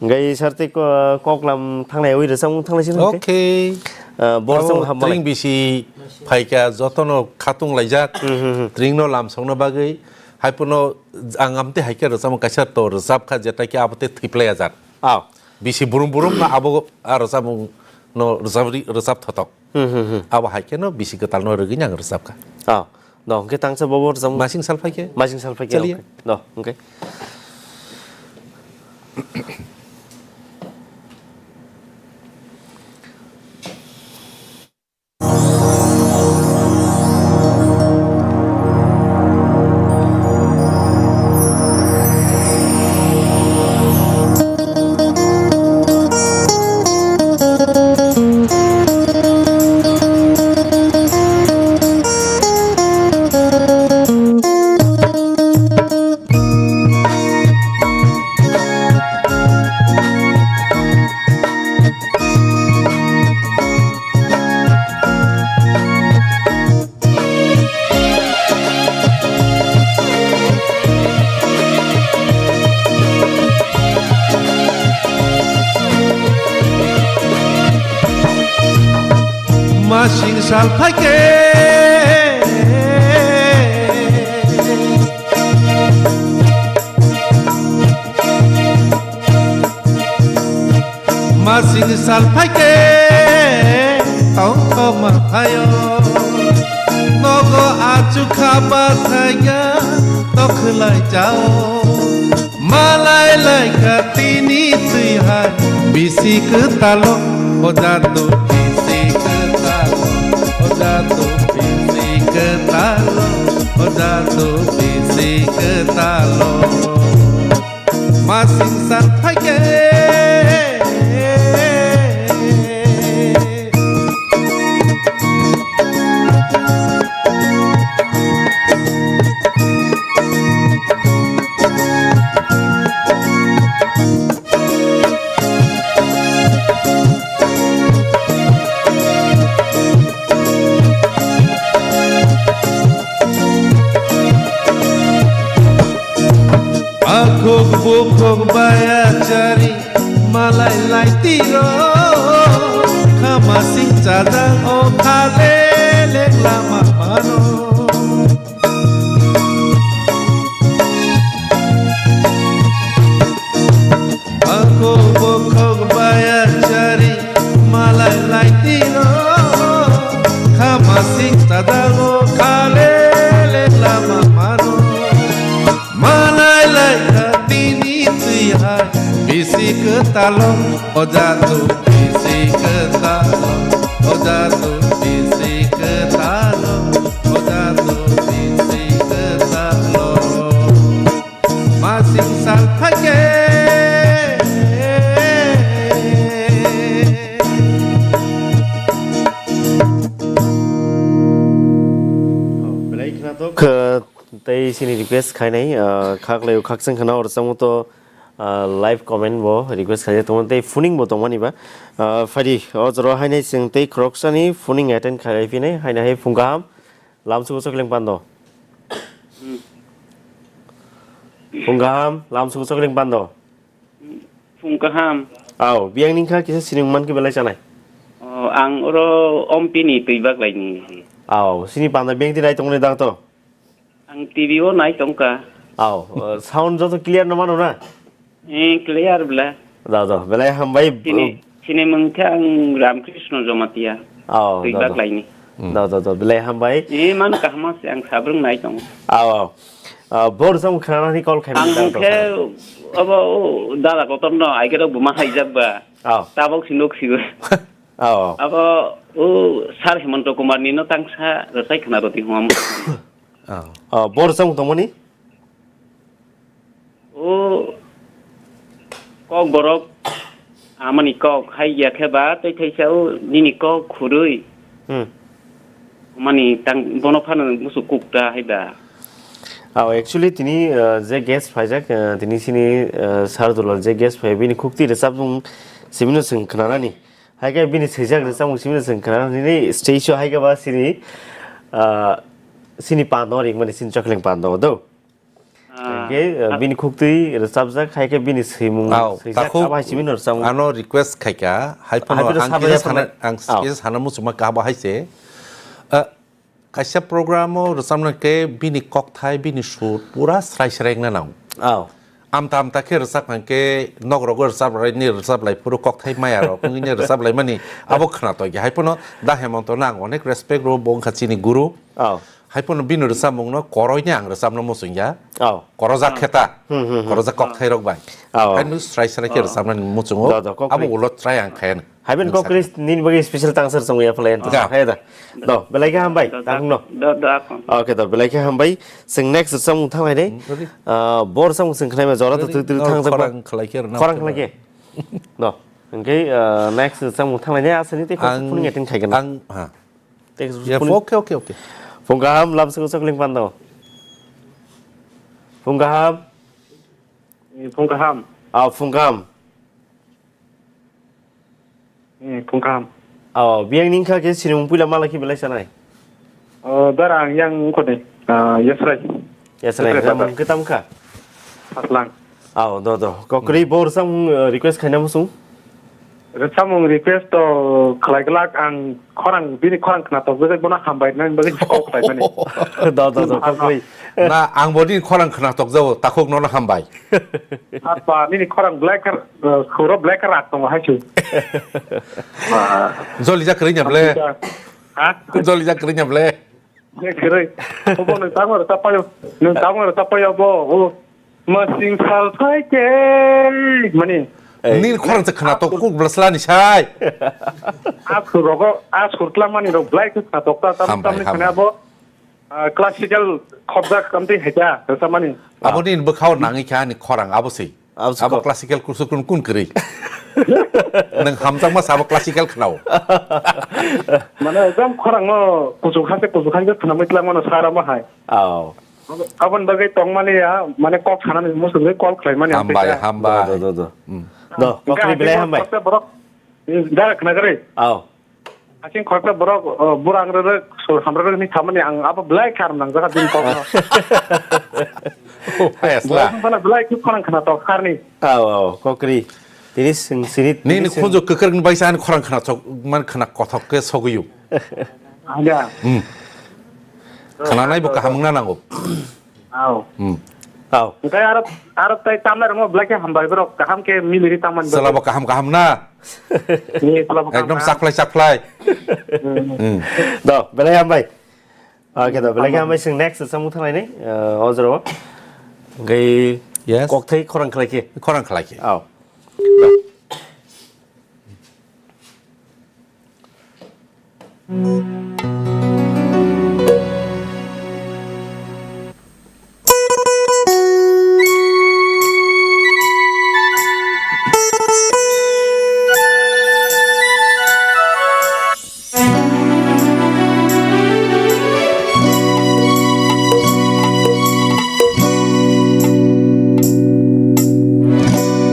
Hwnkhe sir tei ko-, koklam thanglaiwi rwchapmung thanglai sini hwnkhe. Okay. Ah, bor Abo chwng hammalai. Tring bisi phaikha jotono khatung laijak. Hmm, hmm, hmm. Tringno lamsokna bagwi haiphano ang amtwi haikhe rwchapmung kaisa to rwchapkha jetai khe abotwi thwiplai ajak. Ah. Bisi burum burum no abo a rwchapmung no rwchap ri-, rwchap thotok. Hmm, hmm, hmm. Abo hai kheno bisi kwtal no rwgwi nang rwchap kha. Ah, no, hwnkhe tangsa bobo rwchapmung. Masing sal phai khe? Masing sal phai khe, Chaliye. Okay. No, hwnkhe. Masing sal phaikhe. Masing sal phaikhe tongthokma phaio. Nogo achukha bathaiya tokhlai chao. Malai laikha tini twi hai bisi kwtalo. O jadu bisi kwtalo, o jadu bisi kwtalo, o jadu bisi kwtalo. Masing sal phaikhe. Bukhuk bayachari malai lai tiro, khama sing chajak o khale lek lama mano. Ako bukhuk bayachari malai lai tiro, khama sing chajak o khale lek lama mano. Malai lai kha tini twi hai bisi kwtalo, o jadu bisi kwtalo, o jadu bisi kwtalo, o jadu bisi kwtalo. Masing sal phaikhe. Belai khwnathok. Kha-, tei chini request khainai, ah, khaklai o khakchang khana or chamo to, ah, live comment bo request khaijak tongo tei phoning bo tongmani ba. Ah, phaidi o jora hainai chwng tei khoroksani phoning attend khaiphinai haina hai phung kaham. Lamsugo chokling pando. Hmm. Phung kaham, lamsugo chokling pando. Phung kaham. Aw, biyang ningkha kisa sining man khe belai chanai. Oh, ang oro ompini twi baklaini. Aw, sini panda biyang ti nai tongni dak to? Ang T V o nai tongka. Aw, uh, sound joto clear no mano na? Eh, clear bla. Da, da, belai hambai. Sini, sini mungkha ang Ramkrishna Jamatia. Oh, twi da, da. Baklaini. Hmm. Da, da, da, belai hambai. Eh, man kaham se ang sabrung nai tong. Aw, aw. Ah, bor jong khanani call khaimani. Ang da, da, mungkha da. Abo, o, dala kotor no, ai kero buma haijak ba. Aw. Tabok sinok sigo. Aw. Abo, o, Sir Hemanta Kumar ni no tangsa rwchai khna roti hum. Aw. Ah, bor jong tongmani? O kok borok amani kok hai ya khe ba tei thaisa o nini kok khurui. Hmm. Mani tang bono phano musu kuk ta hai ba. Aw, actually tini, uh, je guest phaijak, uh, tini sini, uh, Sir Dulal je guest phai bini khukti rwchapmung simino chwng khnanani. Hai khe bini swijak rwchapmung simino chwng khnanani stage o hai khe ba sini, uh, sini pando ringmani sini chokling pando do. Ah. Hingke, eh, bini khuktwi rwchapjak, hai khe bini swimung swijak, takhuk abo hai simi no rwchapmung. Ano request khaikha, hai phano ang kisa sana, ang kisa sana muchungma kha bo hai se. Eh, kaisa program o rwchapna khe bini kokthai, bini sur pura srai srai wngna nango. Aw. Amta amta khe rwchap hwn khe nok rogo rwchap rai ni rwchap lai phuru kokthai maya rok wngwi ni rwchap lai mani abo khwnatok ya. Hai phano Da Hemanta no ang onek respect rwo, bo wngkha chini guru. Aw. Hai phano bini rwchapmung no koroi ni ang rwchapna muchung ya. Oh. Korojak khe ta. Hmm, hmm, hmm. Korojak kokthai rok bai. Oh. Hai no srai srai khe rwchapna ni muchung o. Do, do, kok abo ulo try ang khayan. Hai ben kok kris nini bagwi special tangsar song ya phalai anto. Kha ya da. Do, belai khe hambai. Do, do, tang no. Do, do, akon. Okay, do, belai khe hambai. Sing next rwchapmung thang lai de. Hmm, ready. Ah, bor rwchapmung sing khnai ma jora to twi twi thang jak. Khorang khlai khe rwna. Khorang khlai khe. Do. Hingke, ah, next rwchapmung thang lai de asani tei phone nge tin khai gana. Ang, ha. Thanks for Ya, phoning. Okay, okay, okay. Phung kaham, lam sung sokling pando. Phung kaham. Eh, phung kaham. Ah, phung kaham. Eh, phung kaham. Oh, biyang ningkha khe sinimung puila mala khe belai sanai. Oh, dar ang yang khode, ah, Yasrai. Yasrai, Yasrai namung khe tam kha? Haslang. Aw, do, do. Kokri bo rwchapmung, eh, request khaina muchung? Rwchapmung request to khlai glak ang khorang, bini khorang khna tok bwswk bono hambai nang bagwi kok khlai mani. Do, do, do, kokri. Na, ang bo nini khorang khna tok jao, takhuk nono hambai. Apa, nini khorang black, eh, khuro black rak tongo hai su. Joli jak kri nya ble. Ha? Joli jak kri nya ble. Kwrwi. Obo nwng tamo rwchap paio. Nwng tamo rwchap paio bo. O masing sal phai khe. Mani. Ei. Nini khorang se khna tok kuk blasla ni sai. A sur rogo, a sur tla mani rok blai khe khna tok ta tam Hambai, tam ni hambai. Khna bo. Ah, classical khobjak kamti heta rwchap mani. Abo nini bwkhao nangwi kha ani khorang abo se. Abo se Abo kok. Classical kursu kun kun kwrwi. Nwng hamjakma sabo classical khnao. Mane ekdam khorangno kuchuk hase kuchuk hase khwnamwi tlangmano sar amo hai. Aw. Aboni bagwi tongmani ya, mane kok sanani muchungwi call khlaimani ang Hambai, tei hambai. Do, do, do, do. Hmm. Do, kokri belai hambai. Borok, dara khnagarwi. Aw. Asing khoroksa borok, o, burang rwrwk, sur hamrwrwk hinwi thamani ang abo belai khe aram nangjakha bini kokno. Oh, hai asla. Borok wngkha belai khe khorang khna tok kharni. Aw, aw, kokri. Tini sing sini, Nini tini sing khunju kwkrwkni baisa ani khorang khna sok, man khna kothok khe sogwi o. Hanya. Hmm. Khna nai bo kaham wngna nango. Aw. Hmm. Aw. Hwnkhe aro, aro tai tamnai rokno belai khe hambai borok kaham khe miliri tangmani bagwi. Chwla bo kaham kaham na. Ni chwla bo kaham Ekdom na. Chakhlai chakhlai. Hmm. Hmm. Do, belai hambai. Oke do, belai khe Hambai. Hambai, chwng next samung thanglai ni, eh, o jora o. Hwnkhe Yes. Kokthai khorang khlai khe. Khorang khlai khe. Aw.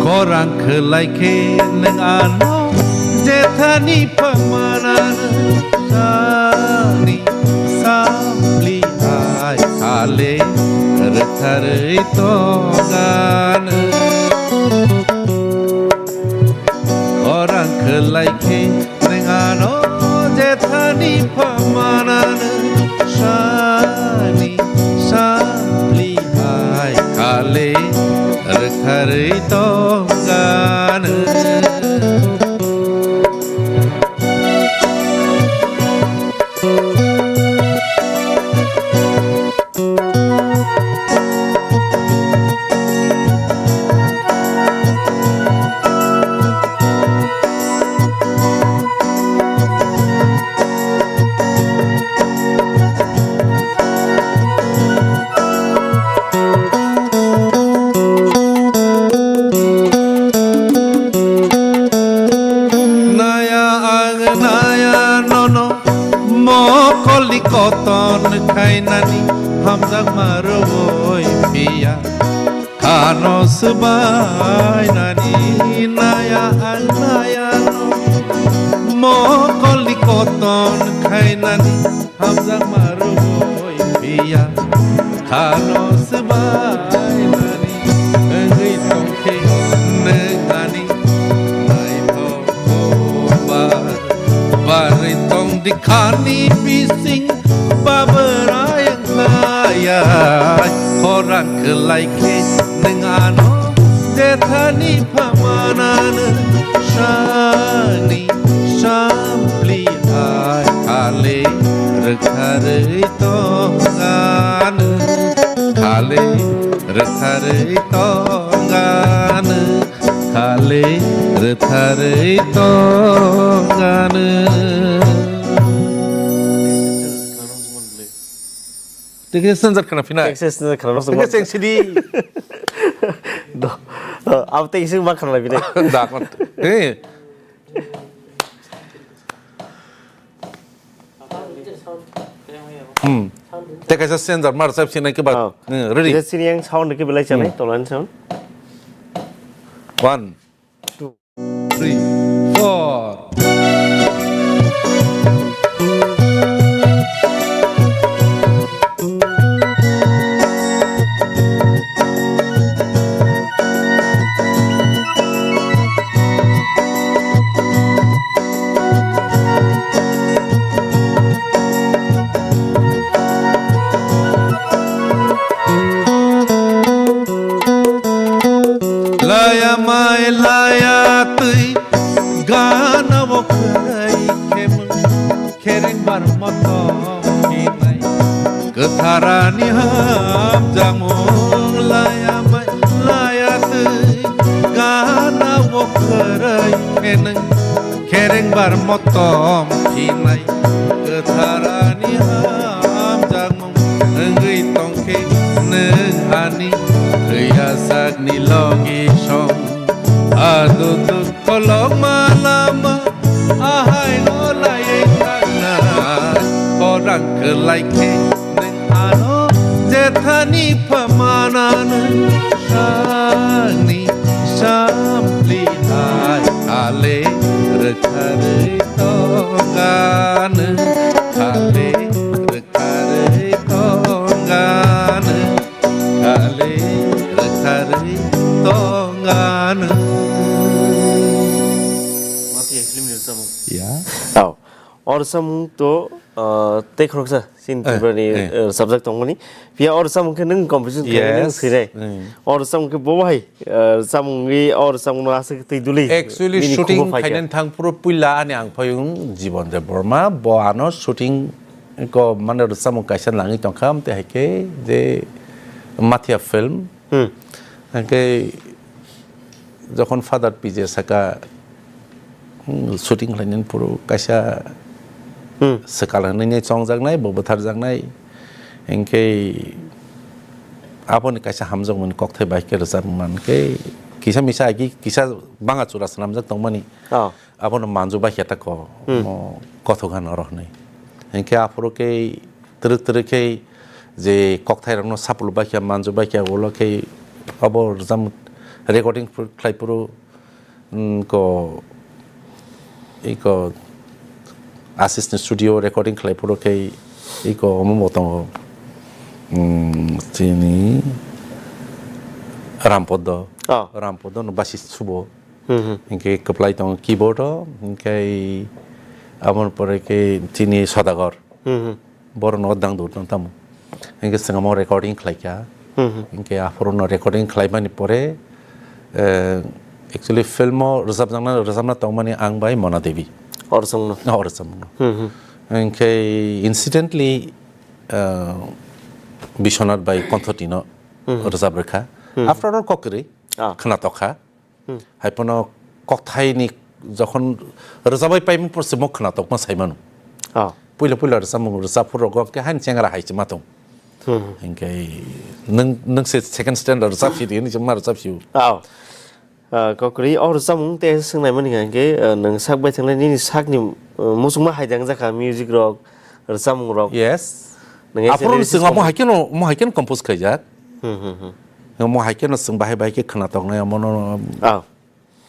Khorang khlai khe nwng ano jethani phamanano sani sampli hai khale rwtharwi tongano. Khorang khlai khe nwng ano jethani phamanano sani sampli hai khale rwktharwi tongano. Naya ang naya nono mokolni koton khainani hamjakma rwui phiya. Khano swbainani naya ang naya no mokolni koton khainani hamjakma rwui phiya. Khano swbainani wngwi tongkhe nwng ani naithok kobar. Barwi tongdi khani bising babrai wngkhlaiya. Khorang khlai khe nwng ano jethani phamanano sani sampli hai khale rwktharwi tongano. Khale rwktharwi tongano. Khale rwktharwi tongano. Tei khe senjar khna phinai. Tei khe senjar khna rw Tei khe song seng sidi. Do. Abo tei khe ma khna lai phinai. Da kon. Eh. Hmm. Tei kaisa senjar mar sab sinai ke ba. Oh. Hmm, ready. Kisa sini yang sound ke belai chanai, Hmm. tolan sound. One, two, three, four. Laya mai laya twi gana bo khwrai khemung. Khereng bar motom hinai kwtharani hamjakmung laya mai laya twi gana bo khwrai khenung. Khereng bar motom hinai kwtharani hamjakmung wngwi tongkhe nwng ani thwiya sakni logi song. Adu duk kolokma lama ahai no lai thangna. Khorang khlai khe nwng ano jethani phamanano sani sampli hai khale rwktharwi tong. Tongano, khale rwkharwi tongano, khale rwkharwi tongano. Mati film ni rwchapmung. Ya. Oh. O rwchapmung to, uh, tei khoroksa chini Eh, Tripura ni, eh. uh, subject tongmani. Phiya o rwchapmung khe nwng composition khe nwng Yes. swinai. Mm. O rwchapmung khe bo bahai, uh, rwchapmung ri, o rwchapmung no aswk twi duli. Actually, Nini shooting khubo phaikha. Khainani thang phuru puila ani ang phayung Jibon Debbarma, bo ano shooting ko mane rwchapmung kaisa nangwi tongkha, amte hai khe je Mathia film. Hmm. Hingke jokhon Father P J saka, hmm, shooting khlainani phuru kaisa Hmm. swkal hwnwi chongjaknai, bo bwtharjaknai. Hinkhe aboni kaisa hamjakmani kokthai bai khe rwchapmani khe kisa misa agi kisa banga chura swnamjak tongmani. Oh. Abono manju bai khe ta ko, Hmm. mo kothok han oro hwnwi. Hinkhe aphuru khe twrwk twrwk khe je kokthairokno sapuluk bai khe manju bai khe ulo khe abo rwchapmung recording khlai phuru, mm, ko, iko Ashish ni studio recording khlai phuru khe iko omo bo tongo, mm, chini Rampodo. Oh. Rampodo no basis subo. Hmm, hmm. Hinkhe kwplai tongo keyboard o, hinkhe aboni pore khe chini Sodagar. Hmm, hmm. Borokno dang dut tong tamo. Hinkhe chwng omo recording khlaikha. Hmm, hmm. Hinkhe aphuru no recording khlaimani pore, eh, actually film o rwchapjakna, rwchapna tongmani ang bai Mona Devi. Orsongno. Orsongno. Hmm, hmm. Hinkhe incidentally, eh, Biswanath bai Konthoti no Hmm, hmm. rwchap rwkha. Hmm. After all kokri Ah. khwna tokha. Hmm. Hai phano kokthaini jokhon rwjabai paimung porse mo khwnatok ma saimano. Ah. Puila puila rwchapmung rwchapphuru rogo khe hain chengra hai chima tong. Hmm. Hinkhe nwng, nwng se second standard rwchapsi di, hini chuma rwchapsi. Ah. Ah, kokri, o rwchapmung te swngnai mani hinkhe, ah, nwng sak bai thangnai nini sakni, ah, muchungma hai dang jakha music rok, rwchapmung rok. Yes. Nwng Aphuru se nwng omo hai kheno, omo hai kheno compose khaijak. Hmm, hmm, hmm. Omo hai kheno chwng bahai bahai khe khwnatok nai omono Ah.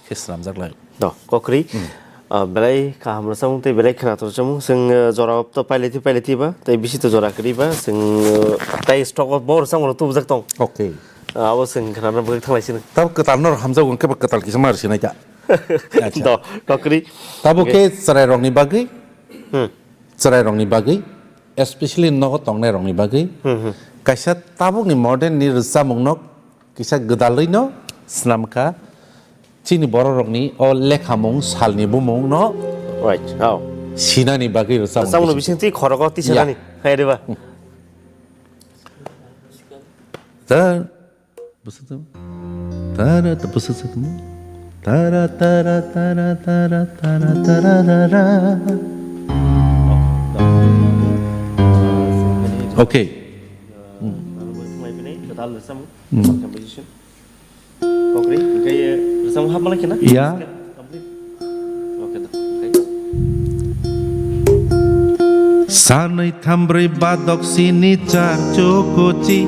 khe swnamjak lai. Do, kokri. Hmm. Ah, belai kaham rwchapmung tei belai khwnathok rwchapmung. Chwng, ah, jora to pailai thi, pailai thi ba, tei bisi to jora kwrwi ba. Chwng, ah, tei stock o bo rwchapmung rok tubujak tong. Okay. Ah, abo chwng khwnana bagwi thanglai sino. Tab kwtal no hamjak wngkhe ba kwtal kisa mar sinai ta. Acha. Do, kokri. Tabo Okay. khe chwrai rokni bagwi. Hmm. Chwrai rokni bagwi, especially nogo tongnai rokni bagwi, Hmm, hmm. kaisa tabukni modern ni rwchapmung no kisa gwdalwi no swnam kha. Chini borok rokni o lekhamung salni bumung no Right, oh. sinani bagwi rwchapmung Rwchapmung no kisa. bising twi khorogo tisa Yeah. nani. Hai reba. Hmm. Da Bwswk tamo? Tara ta bwswk tamo? Tara, tara, tara, tara, tara, tara, ra, ra. Okay. Hmm. Composition. Kokri, okay, rwchapmung hapma lai khena? Ya. Complete. Okay, da. Okay. Sanai thambroi badok sini char chokochi.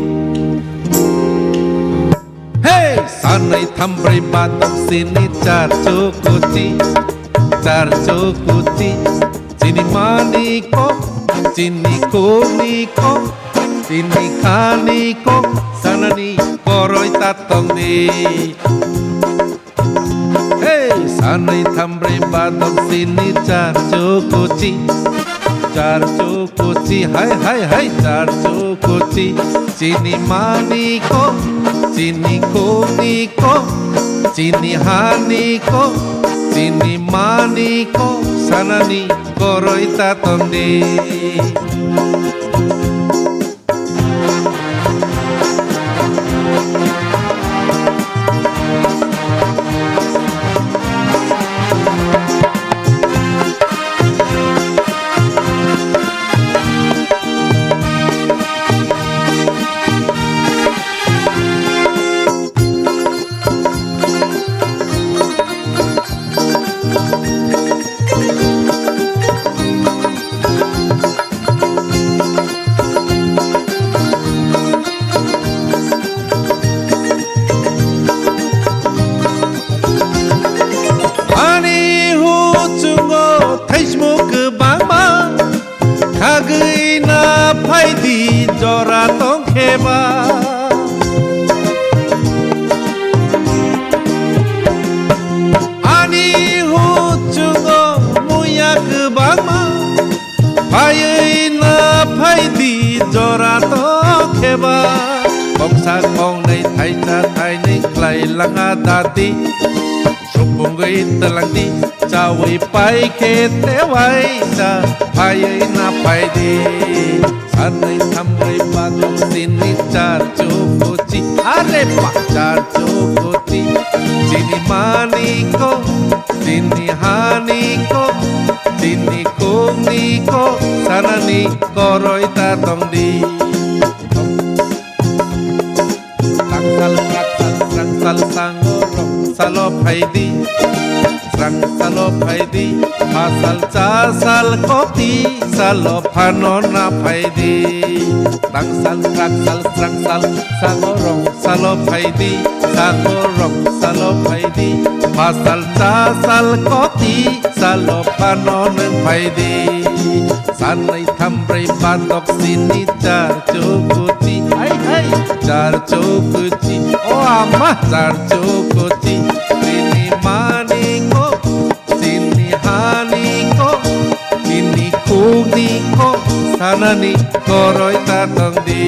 Hey! Sanai thambroi badok sini char chokochi. Char chokochi. Chini mani ko, chini khoni ko, chini khani ko, sanani koroi ta tongdi. Hey, sanai thambroi badok sini char chokochi, char chokochi, hai, hai, hai, char chokochi. Chini mani ko, chini khoni ko, chini hani ko, chini mani ko, sanani koroi ta tongdi. jora tongkhe ba. Ani huchungo muya kwbangma, phaiwi na phaidi jora tongkhe ba. Kongsa kongnai thaisa thainwi khlai langa dati. Supungwi twlangdi, chawi pai khe tewaisa, phaiwi na phaidi. Sanwi thambrwi batok sini char chukuchi, are ba char chukuchi. Chini maniko, chini haniko, chini kungniko, sanani koroi ta tongdi. Tangsal, taksal, srangsal, sangorok, salo phaidi. Srangsalo phaidi, phasal, chasal, koti, salo phano na phaidi. Tangsal, taksal, srangsal, sangorok, salo phaidi. Sangorok, salo phaidi, phasal, chasal, koti, salo phano nang phaidi. Sanai thambrei batok sini char chukuchi. Hai, hai. Char chukuchi. O ama, char chukuchi. Sini maniko, sini haniko, sini kungniko, sanani koroi ta tongdi.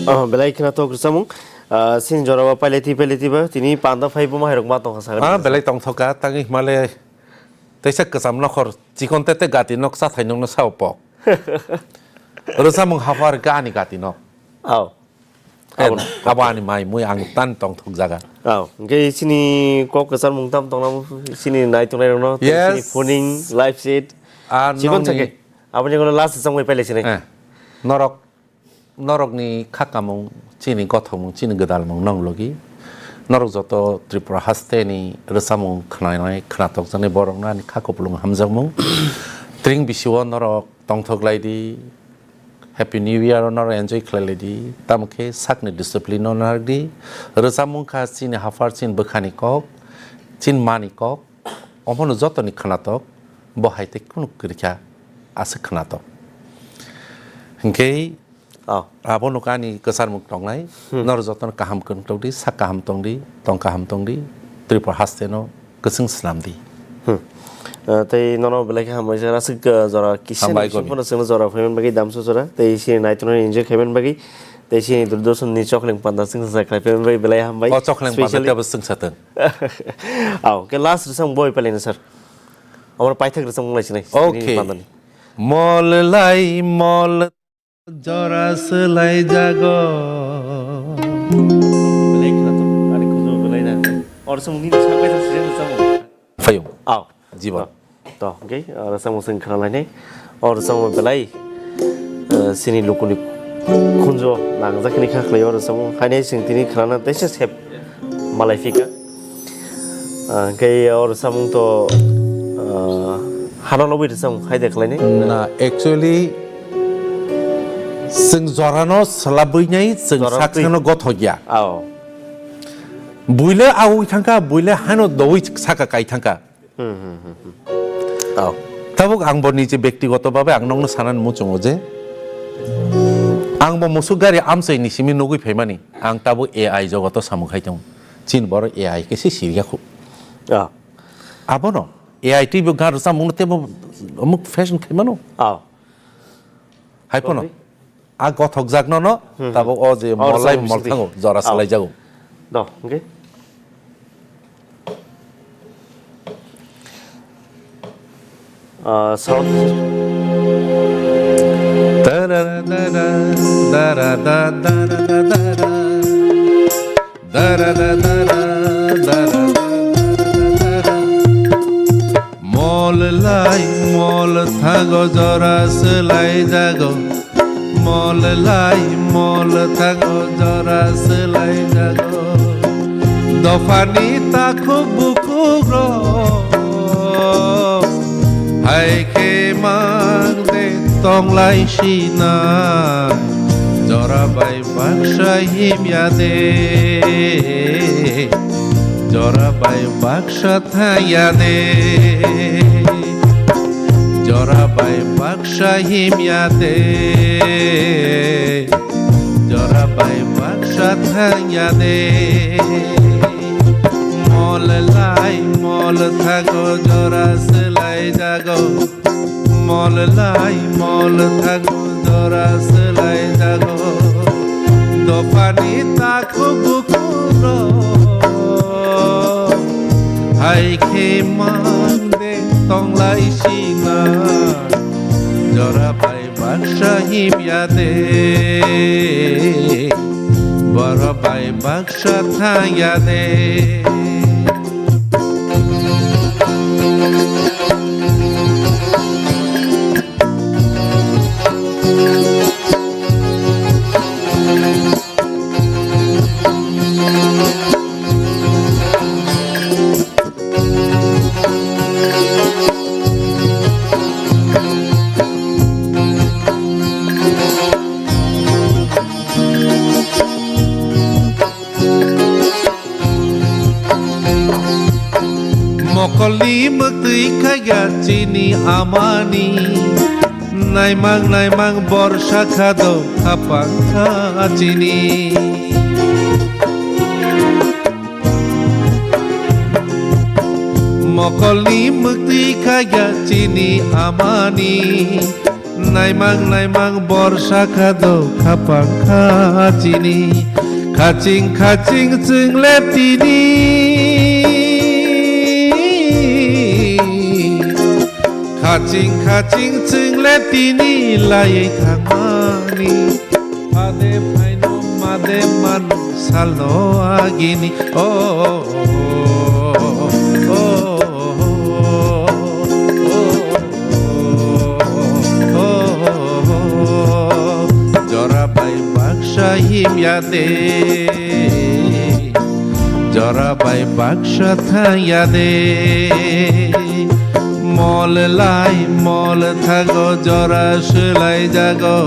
Oh, belai khna tok rwchapmung. Ah, sini jora ba paileti, paileti ba, tini panda phai bo mahairok ma tongkha sakha. Ah, belai tongthoka, tangwi himale teisa kwcham nokhor, chikon tete gati nok chathai nokno sao pok. Rwchapmung haphar gani gati nok. Aw. En, abo. Abo ani mai mui ang tan tongthok jaga. Aw, hwnkhe sini kok kwcharmung tam tongna sini nai tongnai rokno, tei sini Yes. Phoning, live chat. Ah, Chikon nokni sakhe. Aboni ulo last chongbai pailai sinai. Eh, norok Norokni khakamung, chini gothokmung, chini gwdalmung nong logi. Norok joto Tripura hasteni rwchapmung khwnanai, khwnatokjaknai borokno ani kha kupulung hamjakmung. Tring bisio norok tongthok lai di. Happy New Year o norok enjoy khlai lai di. Tamo khe sakni discipline no narwk di. Rwchapmung kha chini haphar, chini bwkhani kok, chini mani kok. Omono jotoni khwnatok, bo hai tei kunu kwrwikha, aswk khwnatok. Hinkhe Oh. Abo nuk ani kwcharmung tongnai, Hmm. Norok jotono kaham kwrwng tongdi, sak kaham tongdi, tong kaham tongdi, Tripura hasteno kwchwng swnamdi. Hmm. Ah, tei nono belai khe hambai sir, aswk, ah, jora kisa Hambai ni simi gobi. Phano chwngno jora phaiman bagwi damsu jora, tei sini naitonani enjoy khaiman bagwi, tei sini Doordarshan ni chokleng panda chwngsa khlai phaiman bagwi belai hambai. O chokleng panda Specially tebo chwngsa tong. Aw, ke last rwchapmung boi palaino sir. Omo paithak rwchapmung lai sinai, Okay. Pandani. Mol lai mol jora swlai jago. Belai khwnathok, ani khunju belai na. Or song nini sakai song sijak rwchapmung. Phaiyung. Aw. Jibo. To, okay, oro samo sing khna lainai. Oro samo belai, eh, sini lukuni khunjo nangjak hini kha khlai oro samo. Hainai sing tini khnana teisa sep malai phika. Ah, hingke oro samung to, ah, hano lobwi rwchapmung hai de khlainai. Na, actually, sing jorano swlabwi nai, sing Jora twi. Saksano gothok ya. Ao. Buile awi thangka, buile hano dowi saka kai thangka. Hmm, hmm, hmm, hmm. Oh. Tabuk ang bo nije bektigoto babe ang nokno sanani muchungo je, ang bo musuk gari amchai ni simi nugui phaimani, ang tabuk A I jogoto samung khai tongo. Chin boro A I khe se siriya khu. Oh. Abono A I twi bo gan rwchapmungno tebo amuk fashion khaimano. Oh. Hai pono. Totally. A gothokjak nono, Hmm. tabuk o je O molai rwchapmung mol sidi. Thango, jora Oh. Salaijago. Do, hingke? Ah, sound. Tarara, tarara, tarara, tarara, tarara. Dara da dara, dara da dara. Mol lai mol thago jora swlai jago. Mol lai mol thago jora swlai jago. Dophani takhuk bukhuk rok. Hai khe mang de tong lai sinai, jora bai baksa him ya de, jora bai baksa thang ya de. Jora bai baksa himya de, jora bai baksa thangya de. Mol lai mol thago, jora swlai jago. Mol lai mol thago, jora swlai jago. Dophani takhuk bukhuk rok hai khe man de tonglai sina. Jora bai baksa himya de, bora bai baksa thangya de. Mokolni mwktwi khaiya chini amani, naimang naimang borsa khado khapang kha chini. Mokolni mwktwi khaiya chini amani, naimang naimang borsa khado khapang kha chini. Khaching khaching chwng le tini, khaching khaching chwng le tini laiwi thangmani. Phade phaino made mano salno agini. O, o, o, o, o, o, jora bai baksa himya de, jora bai baksa thangya de. Mol lai mol thago, jora swlai jago.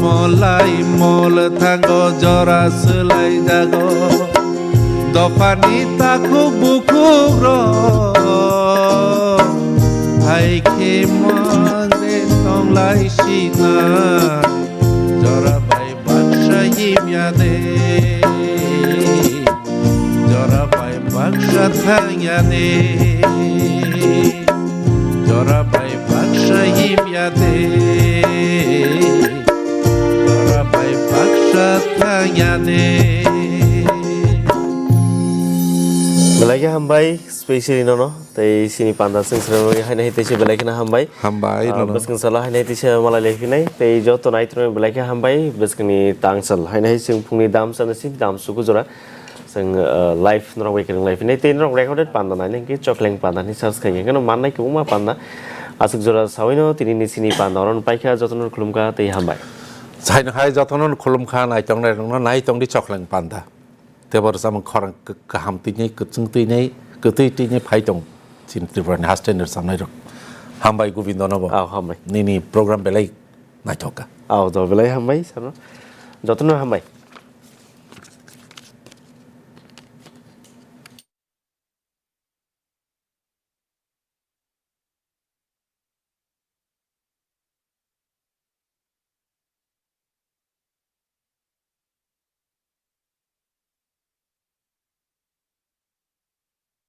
Mol lai mol thago, jora swlai jago. Dophani takhuk bukhuk rok hai khe mangre tonglai sina. Jora bai baksa himya de, jora bai baksa thangya de. Jora bai baksa himya de, jora bai baksa thangya de. Belai khe hambai, specially nono, tei sini panda swng srang rogwi haino hai teisa belai kheno hambai. Hambai, ah, nono. Bwskang salo haino hai teisa malai lai phinai, tei joto naitrokno belai khe hambai, bwskangni tangsal haino hai chwng phungni dam sana si dam suku jora. Chwng, ah, live norok bai kwrwng lai phinai, tei norok recorded panda nai hwnkhe Chokleng panda hinwi search khai hwnkhe no mannai kwbangma panda. Aswk jora sawino tini ni sini panda oro paikha, jotono khulumkha tei hambai. Haino hai jotono khulumkha, naitong nairokno naitong di Chokleng panda. Tei bo rwchapmung khorang k-, kaham twi nai, kwchwng twi nai, kwtwi twi nai phai tong chini Tripura ni haste ni rwchapnai rok. Hambai Gobindo no bo. Aw, hambai. Nini program belai naithok kha. Aw, do belai hambai sano. Jotono hambai.